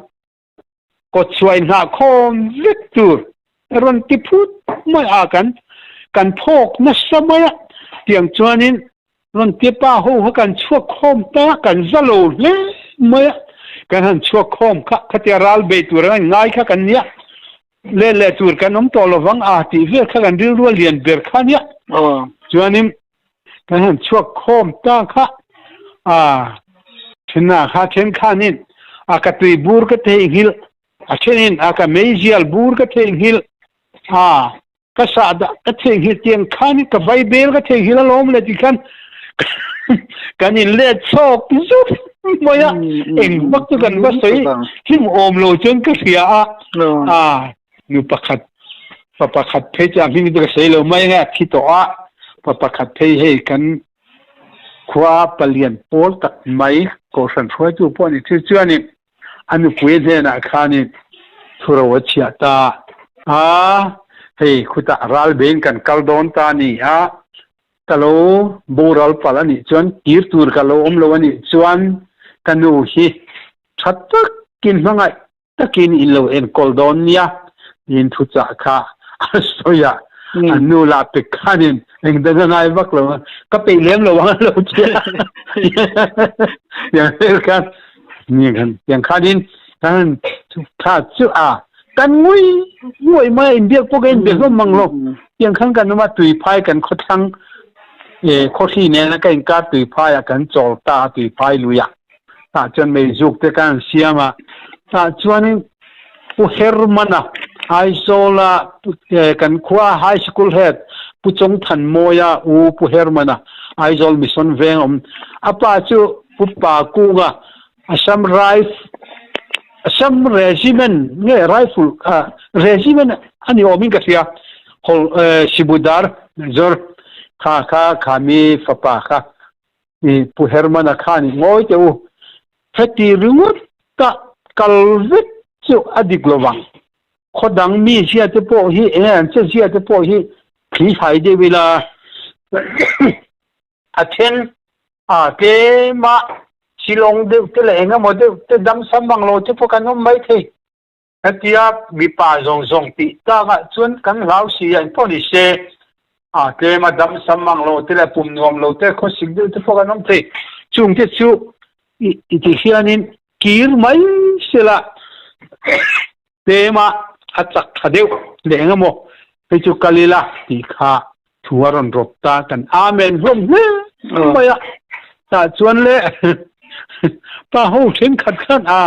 Kawtchhuah inhnahkhawm vek tur a rawn ti phut mai a, kan kan phawk nasa mai a. Tiang chuanin rawn ti pa ho kha kan chhuak khawm ta, kan za lo hle mai a. Kan han chhuak khawm kha, khatia ral bei tur an ngai kha kan nia. Leh leh tur kan awm tawh lovang a tih vel kha kan rilru a lian ber kha nia. Chuanin kan han chhuak khawm ta kha a thenna kha then khanin a ka tui bur ka theihnghilh a thenin a ka meizial bur ka theihnghilh a ka sahdah ka theihnghilh tiang khanin ka vaibel ka theihnghilh alawm le ti khan kan in let chhawk zuk mai a eng vak chu kan va sawi hlim awm lo chuan ka hria a a nu pakhat pa pakhat phei chu a hming chu ka sawi lo mai anga thi tawh a pa pakhat phei hei kan khua palian pawl tak mai kohhran hruaitu pawh ni thil chuanin A nupui hnenah khanin thuro a chhiah ta a, hei khutah ralbein kan kal dawn ta a ni a, ka lo boral palh a nih chuan kir tur ka lo awm lo a nih chuan ka nu hi tha takin hmangaih takin in lo enkawl dawn nia tiin thuchah kha a sawi a, an nu lah pek khanin eng dang a ngai vak lo a, ka peih lem lo ang a lo ti a, tiang vel khan Tiang khanin kan tha chu a kan ngui ngui mai inbiak pawh ka inbiak hlawm mang lo. Tiang khan kan awm a tuiphai kan khawthlang e khawhri nena ka inkar tuiphai ah kan chawl ta a tuiphai lui ah tah chuan meizuk te kan siam a tah chuanin Pu Hermana Aizawl a kan khua High School Head Pu Chawngthanmawia u Pu Hermana Aizawl Mission veng awm a pa chu Pu Pa Kunga Assam Rifle Assam Regiment nge Rifle Regiment a ni awmin ka hria hol Sibudar Major kha kha khami fapa kha Pu Hermana kha ni ngawi teh u heti ringawt ka kal vek chu a dik lovang khaw dang mi zia te pawh hi enge an che zia te pawh hi thli fai deuh ila A then a tlema Shillong deuh te leh engemaw deuh te dam sam ang lo te pawh kan awm mai thei. Hetia mipa zawng zawng tih takah chuan kan hlau si a, engpawh ni se a tlema dam sam ang lo te leh pum nuam lo te khawsik deuh te pawh kan awm thei. Chungte chu i ti hianin kir mai sela tlema a chak tha deuh leh engemaw hei chu kal ila tih kha thu a rawn rawp ta kan amen hlawm hle mai a tah chuan le pa ho thenkhat khan a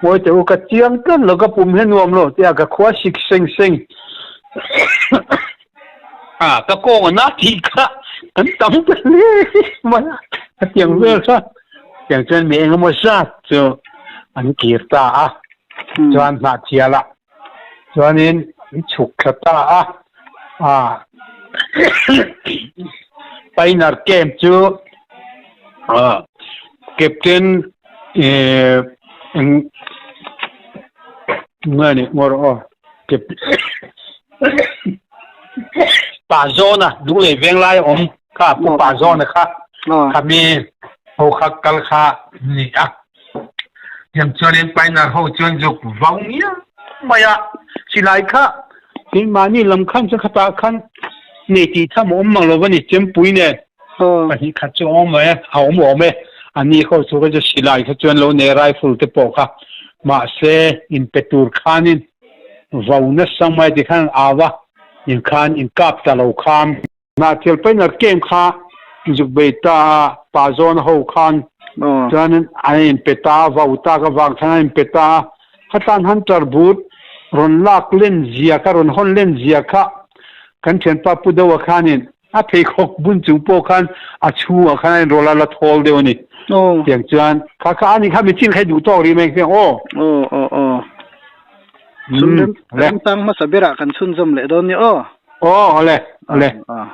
ngawi teh u ka chiang tlat lo ka pum hi nuam lo tia ka khua sik seng seng a ka kawng a na tih kha an tam ta hle mai a a tiang vel kha tiang chuan mi engemaw zat chu an kir ta a chuan hnahthial ah Chuanin an chhuk thla ta a, ah Pioneer Camp chu ah Captain eh eng nge ni ngawr aw Pa Zawna Lunglei Venglai a awm kha Pu Pa Zawna kha khami ho kha kal kha ni a. Tiang chuanin Pioneer ho chuan zuk vau ngial mai a, silai kha keimahni lam khan chuan khatah khan nei tih tham a awm mang lo va ni, chempui nen pahnih khat chu a awm mai a, a awm awm e. Ani ho chu kha chu silai kha chuan lo nei rifle te pawh kha mahse inpe tur khanin vo nasa mai tikhan an au a, in khan in kap ta lo khan. Hnahthel painal kem kha zuk bei ta a, pa zawn ho khan chuan an inpe ta a, vo tak avang khan an inpe ta a, khatan hunter boot rawn lak len zia kha rawn hawn len zia kha kan thianpa Pu Doa khanin a pheikhawk bun chung pawh khan a chhungah khan a inrawlh a la thawl deuh a ni. Tiang chuan kha kha ani kha michin kha i duh tawk rih mai ang aw. Aw aw aw. Chhun rem remchang hmasa berah kan chhunzawm leh dawn nia aw. Aw awle awle. Aw.